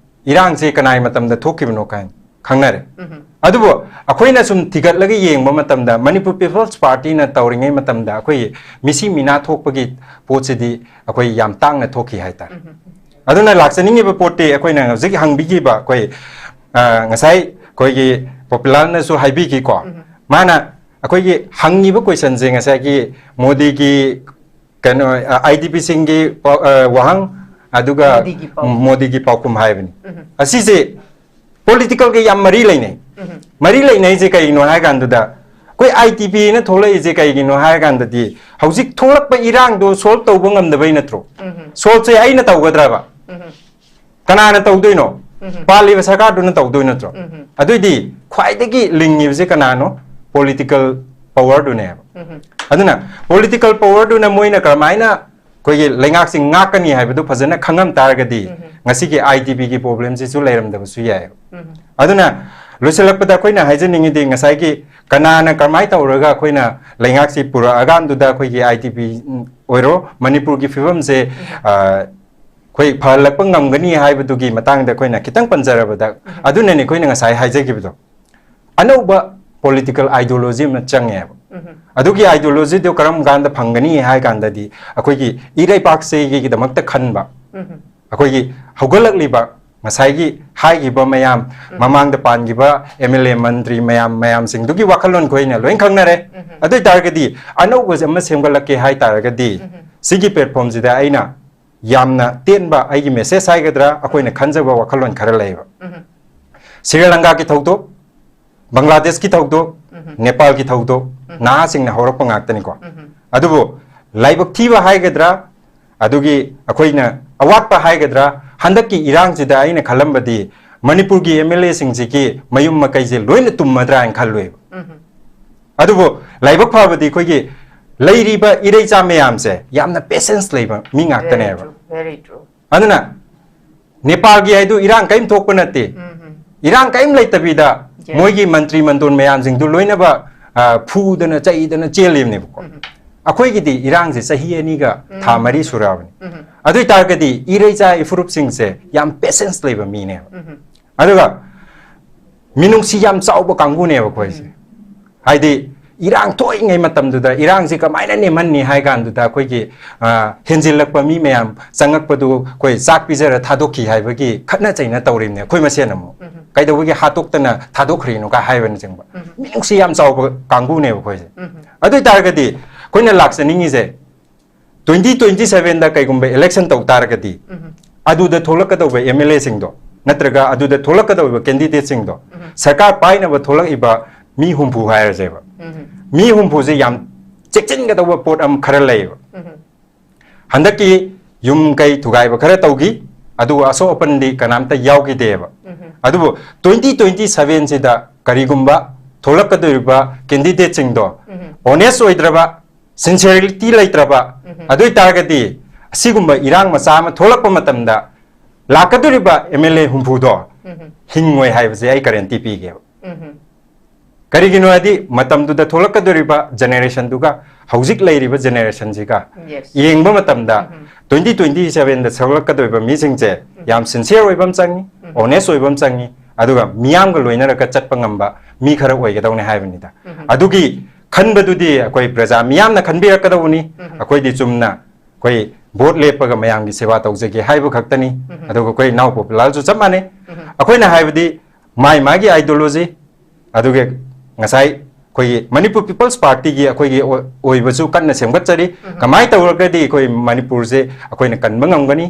ꯏꯔꯥꯡꯁꯦ ꯀꯅꯥꯒꯤ ꯃꯇꯝꯗ ꯊꯣꯛꯈꯤꯕꯅꯣ ꯀꯥꯏꯅ ꯈꯪꯅꯔꯦ꯫ ꯑꯗꯨꯕꯨ ꯑꯩꯈꯣꯏꯅ ꯁꯨꯝ ꯊꯤꯒꯠꯂꯒ ꯌꯦꯡꯕ ꯃꯇꯝꯗ, ꯃꯅꯤꯄꯨꯔ ꯄꯤꯄꯜꯁ ꯄꯥꯔꯇꯤꯅ ꯇꯧꯔꯤꯉꯩ ꯃꯇꯝꯗ ꯑꯩꯈꯣꯏꯒꯤ ꯃꯤꯁꯤ ꯃꯤꯅꯥ ꯊꯣꯛꯄꯒꯤ ꯄꯣꯠꯁꯤꯗꯤ ꯑꯩꯈꯣꯏ ꯌꯥꯝ ꯇꯥꯡꯅ ꯊꯣꯛꯈꯤ ꯍꯥꯏꯇꯥꯔꯦ꯫ ꯑꯗꯨꯅ ꯂꯥꯛꯆꯅꯤꯡꯉꯤꯕ ꯄꯣꯠꯇꯤ, ꯑꯩꯈꯣꯏꯅ ꯍꯧꯖꯤꯛ ꯍꯪꯕꯤꯈꯤꯕ ꯑꯩꯈꯣꯏ, ꯑ, ꯉꯁꯥꯏ ꯑꯩꯈꯣꯏꯒꯤ ꯄꯣꯄꯨꯂꯔꯅꯁꯨ ꯍꯥꯏꯕꯤꯈꯤꯀꯣ꯫ ꯃꯥꯅ ꯑꯩꯈꯣꯏꯒꯤ ꯍꯪꯉꯤꯕ ꯀꯣꯏꯁꯟꯁꯦ ꯉꯁꯥꯏꯒꯤ ꯃꯣꯗꯤꯒꯤ ꯀꯩꯅꯣ, ꯑ, IDPꯁꯤꯡꯒꯤ ꯄꯥꯎ-, ꯑ, ꯋꯥꯍꯪ, ꯑꯗꯨꯒ ꯃꯣꯗꯤꯒꯤ ꯄꯥꯎꯈꯨꯝ꯫ ꯃꯣꯗꯤꯒꯤ ꯄꯥꯎꯈꯨꯝ ꯍꯥꯏꯕꯅꯤ꯫ ꯑꯁꯤꯁꯦ ꯄꯣꯂꯤꯇꯤꯀꯦꯜꯒ ꯌꯥꯝ ꯃꯔꯤ ꯂꯩꯅꯩ꯫ ꯃꯔꯤ ꯂꯩꯅꯩꯁꯦ ꯀꯩꯒꯤꯅꯣ ꯍꯥꯏ ꯀꯥꯟꯗꯨꯗ, ꯑꯩꯈꯣꯏ IDPꯅ ꯊꯣꯛꯂꯛꯏꯁꯦ ꯀꯩꯒꯤꯅꯣ ꯍꯥꯏ ꯀꯥꯟꯗꯗꯤ, ꯍꯧꯖꯤꯛ ꯊꯣꯛꯂꯛꯄ ꯏꯔꯥꯡꯗꯣ ꯁꯣꯜꯕ ꯇꯧꯕ ꯉꯝꯗꯕꯩ ꯅꯠꯇ꯭ꯔꯣ? ꯁꯣꯜꯕꯁꯦ ꯑꯩꯅ ꯇꯧꯒꯗ꯭ꯔꯕ? ꯀꯅꯥꯅ ꯇꯧꯗꯣꯏꯅꯣ? ꯎꯝ꯫ ꯄꯥꯜꯂꯤꯕ ꯁꯔꯀꯥꯔꯗꯨꯅ ꯇꯧꯗꯣꯏ ꯅꯠꯇ꯭ꯔꯣ? ꯎꯝ꯫ ꯑꯗꯨꯏꯗꯤ ꯈ꯭ꯋꯥꯏꯗꯒꯤ ꯂꯤꯡꯉꯤꯕꯁꯦ ꯀꯅꯥꯅꯣ? Political powerꯗꯨꯅꯦꯕ꯫ ꯎꯝ꯫ ꯑꯗꯨꯅ political powerꯗꯨꯅ ꯃꯣꯏꯅ ꯀꯔꯝꯍꯥꯏꯅ ꯑꯩꯈꯣꯏꯒꯤ ꯂꯩꯉꯥꯛꯁꯤ ꯉꯥꯛꯀꯅꯤ ꯍꯥꯏꯕꯗꯨ ꯐꯖꯅ ꯈꯪꯉꯝ ꯇꯥꯔꯒꯗꯤ, ꯎꯝ꯫ ꯉꯁꯤꯒꯤ IDPꯒꯤ problemꯁꯤꯁꯨ ꯂꯩꯔꯝꯗꯕꯁꯨ ꯌꯥꯏ꯫ ꯎꯝ꯫ ꯑꯗꯨꯅ ꯂꯣꯏꯁꯤꯜꯂꯛꯄꯗ ꯑꯩꯈꯣꯏꯅ ꯍꯥꯏꯖꯅꯤꯡꯉꯤꯗꯤ, ꯉꯁꯥꯏꯒꯤ ꯀꯅꯥꯅ ꯀꯔꯝꯍꯥꯏꯅ ꯇꯧꯔꯒ ꯑꯩꯈꯣꯏꯅ ꯂꯩꯉꯥꯛꯁꯤ ꯄꯨꯔꯛꯑꯀꯥꯟꯗꯨꯗ ꯑꯩꯈꯣꯏꯒꯤ IDP ꯑꯣꯏꯔꯣ, ꯃꯅꯤꯄꯨꯔꯒꯤ ꯐꯤꯕꯝꯁꯦ, ꯎꯝ꯫ ꯑ, ꯑꯩꯈꯣꯏ ꯐꯍꯜꯂꯛꯄ ꯉꯝꯒꯅꯤ ꯍꯥꯏꯕꯗꯨꯒꯤ ꯃꯇꯥꯡꯗ ꯑꯩꯈꯣꯏꯅ ꯈꯤꯇꯪ ꯄꯟꯖꯔꯕꯗ, ꯎꯝ꯫ ꯑꯗꯨꯅꯅꯦ ꯑꯩꯈꯣꯏꯅ ꯉꯁꯥꯏ ꯍꯥꯏꯖꯈꯤꯕꯗꯣ, ꯑꯅꯧꯕ political ideology ꯑꯃ ꯆꯪꯉꯦꯕ꯫ ꯎꯝ꯫ ꯑꯗꯨꯒꯤ ideologyꯗꯨ ꯀꯔꯝ ꯀꯥꯟꯗ ꯐꯪꯒꯅꯤ ꯍꯥꯏ ꯀꯥꯟꯗꯗꯤ, ꯑꯩꯈꯣꯏꯒꯤ ꯏꯔꯩꯄꯥꯛꯁꯤꯒꯤꯗꯃꯛꯇ ꯈꯟꯕ, ꯎꯝ꯫ ꯑꯩꯈꯣꯏꯒꯤ ꯍꯧꯒꯠꯂꯛꯂꯤꯕ ꯉꯁꯥꯏꯒꯤ ꯍꯥꯏꯈꯤꯕ ꯃꯌꯥꯝ, ꯎꯝ꯫ ꯃꯃꯥꯡꯗ ꯄꯥꯟꯈꯤꯕ MLA, ꯃꯟꯇ꯭ꯔꯤ ꯃꯌꯥꯝ, ꯃꯌꯥꯝꯁꯤꯡꯗꯨꯒꯤ ꯋꯥꯈꯜꯂꯣꯟ ꯑꯩꯈꯣꯏꯅ ꯂꯣꯏ ꯈꯪꯅꯔꯦ꯫ ꯎꯝ꯫ ꯑꯗꯨ ꯑꯣꯏ ꯇꯥꯔꯒꯗꯤ ꯑꯅꯧꯕꯁꯦ ꯑꯃ ꯁꯦꯝꯒꯠꯂꯛꯀꯦ ꯍꯥꯏ ꯇꯥꯔꯒꯗꯤ, ꯎꯝ꯫ ꯁꯤꯒꯤ platformꯁꯤꯗ ꯑꯩꯅ ꯌꯥꯝꯅ ꯇꯦꯟꯕ ꯑꯩꯒꯤ message ꯍꯥꯏꯒꯗ꯭ꯔꯥ, ꯑꯩꯈꯣꯏꯅ ꯈꯟꯖꯕ ꯋꯥꯈꯜꯂꯣꯟ ꯈꯔ ꯂꯩꯌꯦꯕ꯫ ꯎꯝ꯫ ꯁ꯭ꯔꯤ ꯂꯪꯀꯥꯒꯤ ꯊꯧꯗꯣꯛ, ꯕꯪꯒ꯭ꯂꯥꯗꯦꯁꯀꯤ ꯊꯧꯗꯣꯛ, ꯎꯝ꯫ ꯅꯦꯄꯥꯜꯒꯤ ꯊꯧꯗꯣꯛ, ꯎꯝ꯫ ꯅꯍꯥꯁꯤꯡꯅ ꯍꯧꯔꯛꯄ ꯉꯥꯛꯇꯅꯤꯀꯣ꯫ ꯎꯝ꯫ ꯑꯗꯨꯕꯨ ꯂꯥꯏꯕꯛ ꯊꯤꯕ ꯍꯥꯏꯒꯗ꯭ꯔꯥ, ꯑꯗꯨꯒꯤ ꯑꯩꯈꯣꯏꯅ ꯑꯋꯥꯠꯄ ꯍꯥꯏꯒꯗ꯭ꯔꯥ, ꯍꯟꯗꯛꯀꯤ ꯏꯔꯥꯡꯁꯤꯗ ꯑꯩꯅ ꯈꯜꯂꯝꯕꯗꯤ ꯃꯅꯤꯄꯨꯔꯒꯤ MLAꯁꯤꯡꯁꯤꯒꯤ ꯃꯌꯨꯝ ꯃꯀꯩꯁꯦ ꯂꯣꯏꯅ ꯇꯨꯝꯃꯗ꯭ꯔꯥ ꯍꯥꯏꯅ ꯈꯜꯂꯨꯏꯕ꯫ ꯎꯝ꯫ ꯑꯗꯨꯕꯨ ꯂꯥꯏꯕꯛ ꯐꯕꯗꯤ ꯑꯩꯈꯣꯏꯒꯤ ꯂꯩꯔꯤꯕ ꯏꯔꯩꯆꯥ ꯃꯌꯥꯝꯁꯦ ꯌꯥꯝꯅ patience ꯂꯩꯕ ꯃꯤ ꯉꯥꯛꯇꯅꯦꯕ꯫ Very true, very true. ꯑꯗꯨꯅ ꯅꯦꯄꯥꯜꯒꯤ ꯍꯥꯏꯗꯨ ꯏꯔꯥꯡ ꯀꯔꯤꯝ ꯊꯣꯛꯄ ꯅꯠꯇꯦ꯫ ꯎꯝ꯫ ꯏꯔꯥꯡ ꯀꯔꯤꯝ ꯂꯩꯇꯕꯤꯗ, yes, ꯃꯣꯏꯒꯤ ꯃꯟꯇ꯭ꯔꯤ ꯃꯟꯗꯣꯟ ꯃꯌꯥꯝꯁꯤꯡꯗꯨ ꯂꯣꯏꯅꯕ, ꯑ, ꯐꯨꯗꯅ ꯆꯩꯗꯅ ꯆꯦꯜꯂꯤꯕꯅꯦꯕꯀꯣ꯫ ꯎꯝ꯫ ꯑꯩꯈꯣꯏꯒꯤꯗꯤ ꯏꯔꯥꯡꯁꯦ ꯆꯍꯤ ꯑꯅꯤꯒ ꯊꯥ, ꯎꯝ, ꯃꯔꯤ ꯁꯨꯔꯛꯑꯕꯅꯤ꯫ ꯎꯝ꯫ ꯑꯗꯨ ꯑꯣꯏ ꯇꯥꯔꯒꯗꯤ ꯏꯔꯩꯆꯥ ꯏꯐꯨꯔꯨꯞꯁꯤꯡꯁꯦ ꯌꯥꯝ patience ꯂꯩꯕ ꯃꯤꯅꯦꯕ꯫ ꯎꯝ꯫ ꯑꯗꯨꯒ ꯃꯤꯅꯨꯡꯁꯤ ꯌꯥꯝ ꯆꯥꯎꯕ ꯀꯥꯡꯕꯨꯅꯦꯕ ꯑꯩꯈꯣꯏꯁꯦ꯫ ꯎꯝ꯫ ꯍꯥꯏꯗꯤ ꯏꯔꯥꯡ ꯊꯣꯛꯏꯉꯩ ꯃꯇꯝꯗꯨꯗ ꯏꯔꯥꯡꯁꯤ ꯀꯃꯥꯏꯅ ꯅꯦꯝꯍꯟꯅꯤ ꯍꯥꯏ ꯀꯥꯟꯗꯨꯗ ꯑꯩꯈꯣꯏꯒꯤ, ꯑ, ꯍꯦꯟꯖꯤꯜꯂꯛꯄ ꯃꯤ ꯃꯌꯥꯝ ꯆꯪꯉꯛꯄꯗꯨ ꯑꯩꯈꯣꯏ ꯆꯥꯛ ꯄꯤꯖꯔ ꯊꯥꯗꯣꯛꯈꯤ ꯍꯥꯏꯕꯒꯤ ꯈꯠꯅ ꯆꯩꯅ ꯇꯧꯔꯤꯕꯅꯦ ꯑꯩꯈꯣꯏ ꯃꯁꯦꯟ ꯑꯃꯨꯛ꯫ ꯎꯝ꯫ ꯀꯩꯗꯧꯕꯒꯤ ꯍꯥꯠꯇꯣꯛꯇꯅ ꯊꯥꯗꯣꯛꯈ꯭ꯔꯤꯅꯣ ꯀ ꯍꯥꯏꯕꯅꯆꯤꯡꯕ꯫ ꯎꯝ꯫ ꯃꯤꯅꯨꯡꯁꯤ ꯌꯥꯝ ꯆꯥꯎꯕ ꯀꯥꯡꯕꯨꯅꯦꯕ ꯑꯩꯈꯣꯏꯁꯦ꯫ ꯎꯝ꯫ ꯑꯗꯨ ꯑꯣꯏ ꯇꯥꯔꯒꯗꯤ ꯑꯩꯈꯣꯏꯅ ꯂꯥꯛꯆꯅꯤꯡꯉꯤꯁꯦ, twenty twenty sevenꯗ ꯀꯩꯒꯨꯝꯕ election ꯇꯧ ꯇꯥꯔꯒꯗꯤ, ꯎꯝ꯫ ꯑꯗꯨꯗ ꯊꯣꯛꯂꯛꯀꯗꯧꯕ MLAꯁꯤꯡꯗꯣ, ꯅꯠꯇ꯭ꯔꯒ ꯑꯗꯨꯗ ꯊꯣꯛꯂꯛꯀꯗꯧꯔꯤꯕ candidateꯁꯤꯡꯗꯣ, ꯎꯝ꯫ ꯁꯔꯀꯥꯔ ꯄꯥꯏꯅꯕ ꯊꯣꯛꯂꯛꯏꯕ ꯃꯤ ꯍꯨꯝꯐꯨ ꯍꯥꯏꯔꯁꯦꯕ꯫ ꯎꯝ꯫ ꯃꯤ ꯍꯨꯝꯐꯨꯁꯦ ꯌꯥꯝ ꯆꯦꯛꯁꯤꯟꯒꯗꯧꯕ ꯄꯣꯠ ꯑꯃ ꯈꯔ ꯂꯩꯌꯦꯕ꯫ ꯎꯝ꯫ ꯍꯟꯗꯛꯀꯤ ꯌꯨꯝ ꯀꯩ ꯊꯨꯒꯥꯏꯕ ꯈꯔ ꯇꯧꯈꯤ, ꯑꯗꯨꯒ ꯑꯁꯣꯛ ꯑꯄꯟꯗꯤ ꯀꯅꯥꯝꯇ ꯌꯥꯎꯈꯤꯗꯦꯕ꯫ ꯑꯗꯨꯕꯨ twenty twenty seven ꯁꯤꯗ ꯀꯔꯤꯒꯨꯝꯕ ꯊꯣꯛꯂꯛꯀꯗꯧꯔꯤꯕ candidate ꯁꯤꯡꯗꯣ honest ꯑꯣꯏꯗ꯭ꯔꯕ, sincerity ꯂꯩꯇ꯭ꯔꯕ, ꯑꯗꯨ ꯑꯣꯏꯇꯥꯔꯒꯗꯤ ꯑꯁꯤꯒꯨꯝꯕ ꯏꯔꯥꯡ ꯃꯆꯥ ꯑꯃ ꯊꯣꯛꯂꯛꯄ ꯃꯇꯝꯗ ꯂꯥꯛꯀꯗꯧꯔꯤꯕ M L A ꯍꯨꯝꯐꯨꯗꯣ ꯍꯤꯡꯉꯣꯏ ꯍꯥꯏꯕꯁꯦ ꯑꯩ guarantee ꯄꯤꯒꯦꯕ꯫ ꯀꯔꯤꯒꯤꯅꯣ ꯍꯥꯏꯗꯤ ꯃꯇꯝꯗꯨꯗ ꯊꯣꯛꯂꯛꯀꯗꯧꯔꯤꯕ generation ꯗꯨꯒ ꯍꯧꯖꯤꯛ ꯂꯩꯔꯤꯕ generation ꯁꯤꯒ Yes. ꯌꯦꯡꯕ ꯃꯇꯝꯗ twenty twenty seven ꯗ ꯊꯣꯛꯂꯛꯀꯗꯧꯔꯤꯕ ꯃꯤꯁꯤꯡꯁꯦ ꯌꯥꯝ sincere ꯑꯣꯏꯕ ꯑꯃ ꯆꯪꯉꯤ, honest ꯑꯣꯏꯕ ꯑꯃ ꯆꯪꯉꯤ, ꯑꯗꯨꯒ ꯃꯤꯌꯥꯝꯒ ꯂꯣꯏꯅꯔꯒ ꯆꯠꯄ ꯉꯝꯕ ꯃꯤ ꯈꯔ ꯑꯣꯏꯒꯗꯧꯅꯦ ꯍꯥꯏꯕꯅꯤꯗ꯫ ꯑꯗꯨꯒꯤ ꯈꯟꯕꯗꯨꯗꯤ ꯑꯩꯈꯣꯏ ꯄ꯭ꯔꯖꯥ ꯃꯤꯌꯥꯝꯅ ꯈꯟꯕꯤꯔꯛꯀꯗꯧꯕꯅꯤ꯫ ꯑꯩꯈꯣꯏꯗꯤ ꯆꯨꯝꯅ ꯑꯩꯈꯣꯏ vote ꯂꯦꯞꯄꯒ ꯃꯌꯥꯝꯒꯤ ꯁꯦꯕꯥ ꯇꯧꯖꯒꯦ ꯍꯥꯏꯕ ꯈꯛꯇꯅꯤ꯫ ꯑꯗꯨꯒ ꯑꯩꯈꯣꯏ ꯏꯅꯥꯎ ꯄꯣꯄꯨꯂꯥꯜꯁꯨ ꯆꯞ ꯃꯥꯟꯅꯩ꯫ ꯑꯩꯈꯣꯏꯅ ꯍꯥꯏꯕꯗꯤ ꯃꯥꯏ ꯃꯥꯒꯤ ideology, ꯑꯗꯨꯒ ꯉꯁꯥꯏ ꯑꯩꯈꯣꯏꯒꯤ ꯃꯅꯤꯄꯨꯔ ꯄꯤꯄꯜꯁ ꯄꯥꯔꯇꯤꯒꯤ ꯑꯩꯈꯣꯏꯒꯤ ꯑꯣ- ꯑꯣꯏꯕꯁꯨ ꯀꯟꯅ ꯁꯦꯝꯒꯠꯆꯔꯤ꯫ ꯀꯃꯥꯏꯅ ꯇꯧꯔꯒꯗꯤ ꯑꯩꯈꯣꯏ ꯃꯅꯤꯄꯨꯔꯁꯦ ꯑꯩꯈꯣꯏꯅ ꯀꯟꯕ ꯉꯝꯒꯅꯤ?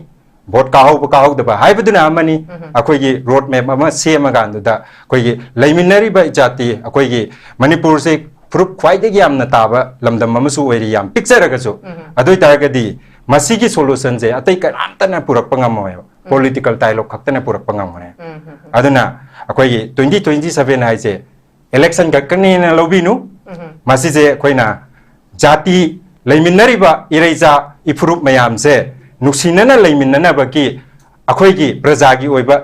Vote ꯀꯥꯍꯧꯕ ꯀꯥꯍꯧꯗꯕ ꯍꯥꯏꯕꯗꯨꯅ ꯑꯃꯅꯤ꯫ ꯑꯩꯈꯣꯏꯒꯤ road map ꯑꯃ ꯁꯦꯝꯃꯀꯥꯟꯗꯨꯗ ꯑꯩꯈꯣꯏꯒꯤ ꯂꯩꯃꯤꯟꯅꯔꯤꯕ ꯏꯖꯥꯇꯤ, ꯑꯩꯈꯣꯏꯒꯤ ꯃꯅꯤꯄꯨꯔꯁꯦ ꯐꯨꯔꯨꯞ ꯈ꯭ꯋꯥꯏꯗꯒꯤ ꯌꯥꯝꯅ ꯇꯥꯕ ꯂꯝꯗꯝ ꯑꯃꯁꯨ ꯑꯣꯏꯔꯤ, ꯌꯥꯝ ꯄꯤꯛꯆꯔꯒꯁꯨ꯫ ꯑꯗꯨ ꯑꯣꯏꯇꯥꯔꯒꯗꯤ ꯃꯁꯤꯒꯤ solution ꯁꯦ ꯑꯇꯩ ꯀꯅꯥꯝꯇꯅ ꯄꯨꯔꯛꯄ ꯉꯝꯃꯣꯏꯕ, political dialogue ꯈꯛꯇꯅ ꯄꯨꯔꯛꯄ ꯉꯝꯒꯅꯤ꯫ ꯑꯗꯨꯅ ꯑꯩꯈꯣꯏꯒꯤ twenty twenty seven ꯍꯥꯏꯁꯦ election ꯈꯛꯇꯅꯦꯅ ꯂꯧꯕꯤꯅꯨ꯫ ꯃꯁꯤꯁꯦ ꯑꯩꯈꯣꯏꯅ ꯖꯥꯇꯤ, ꯂꯩꯃꯤꯟꯅꯔꯤꯕ ꯏꯔꯩꯆꯥ ꯏꯐꯨꯔꯨꯞ ꯃꯌꯥꯝꯁꯦ ꯅꯨꯡꯁꯤꯅꯅ ꯂꯩꯃꯤꯟꯅꯅꯕꯒꯤ ꯑꯩꯈꯣꯏꯒꯤ ꯄ꯭ꯔꯖꯥꯒꯤ ꯑꯣꯏꯕ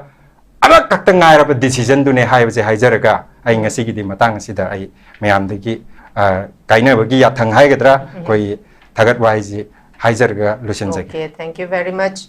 ꯑꯃꯈꯛꯇ ꯉꯥꯏꯔꯕ decision ꯗꯨꯅꯦ ꯍꯥꯏꯕꯁꯦ ꯍꯥꯏꯖꯔꯒ ꯑꯩ ꯉꯁꯤꯒꯤꯗꯤ ꯃꯇꯥꯡ ꯑꯁꯤꯗ ꯑꯩ ꯃꯌꯥꯝꯗꯒꯤ, ꯑ, ꯀꯥꯏꯅꯕꯒꯤ ꯌꯥꯊꯪ ꯍꯥꯏꯒꯗ꯭ꯔꯥ, ꯑꯩꯈꯣꯏ ꯊꯥꯒꯠ ꯋꯥꯍꯩꯁꯤ ꯍꯥꯏꯖꯔꯒ ꯂꯣꯏꯁꯤꯟꯖꯒꯦ꯫ Okay, thank you very much.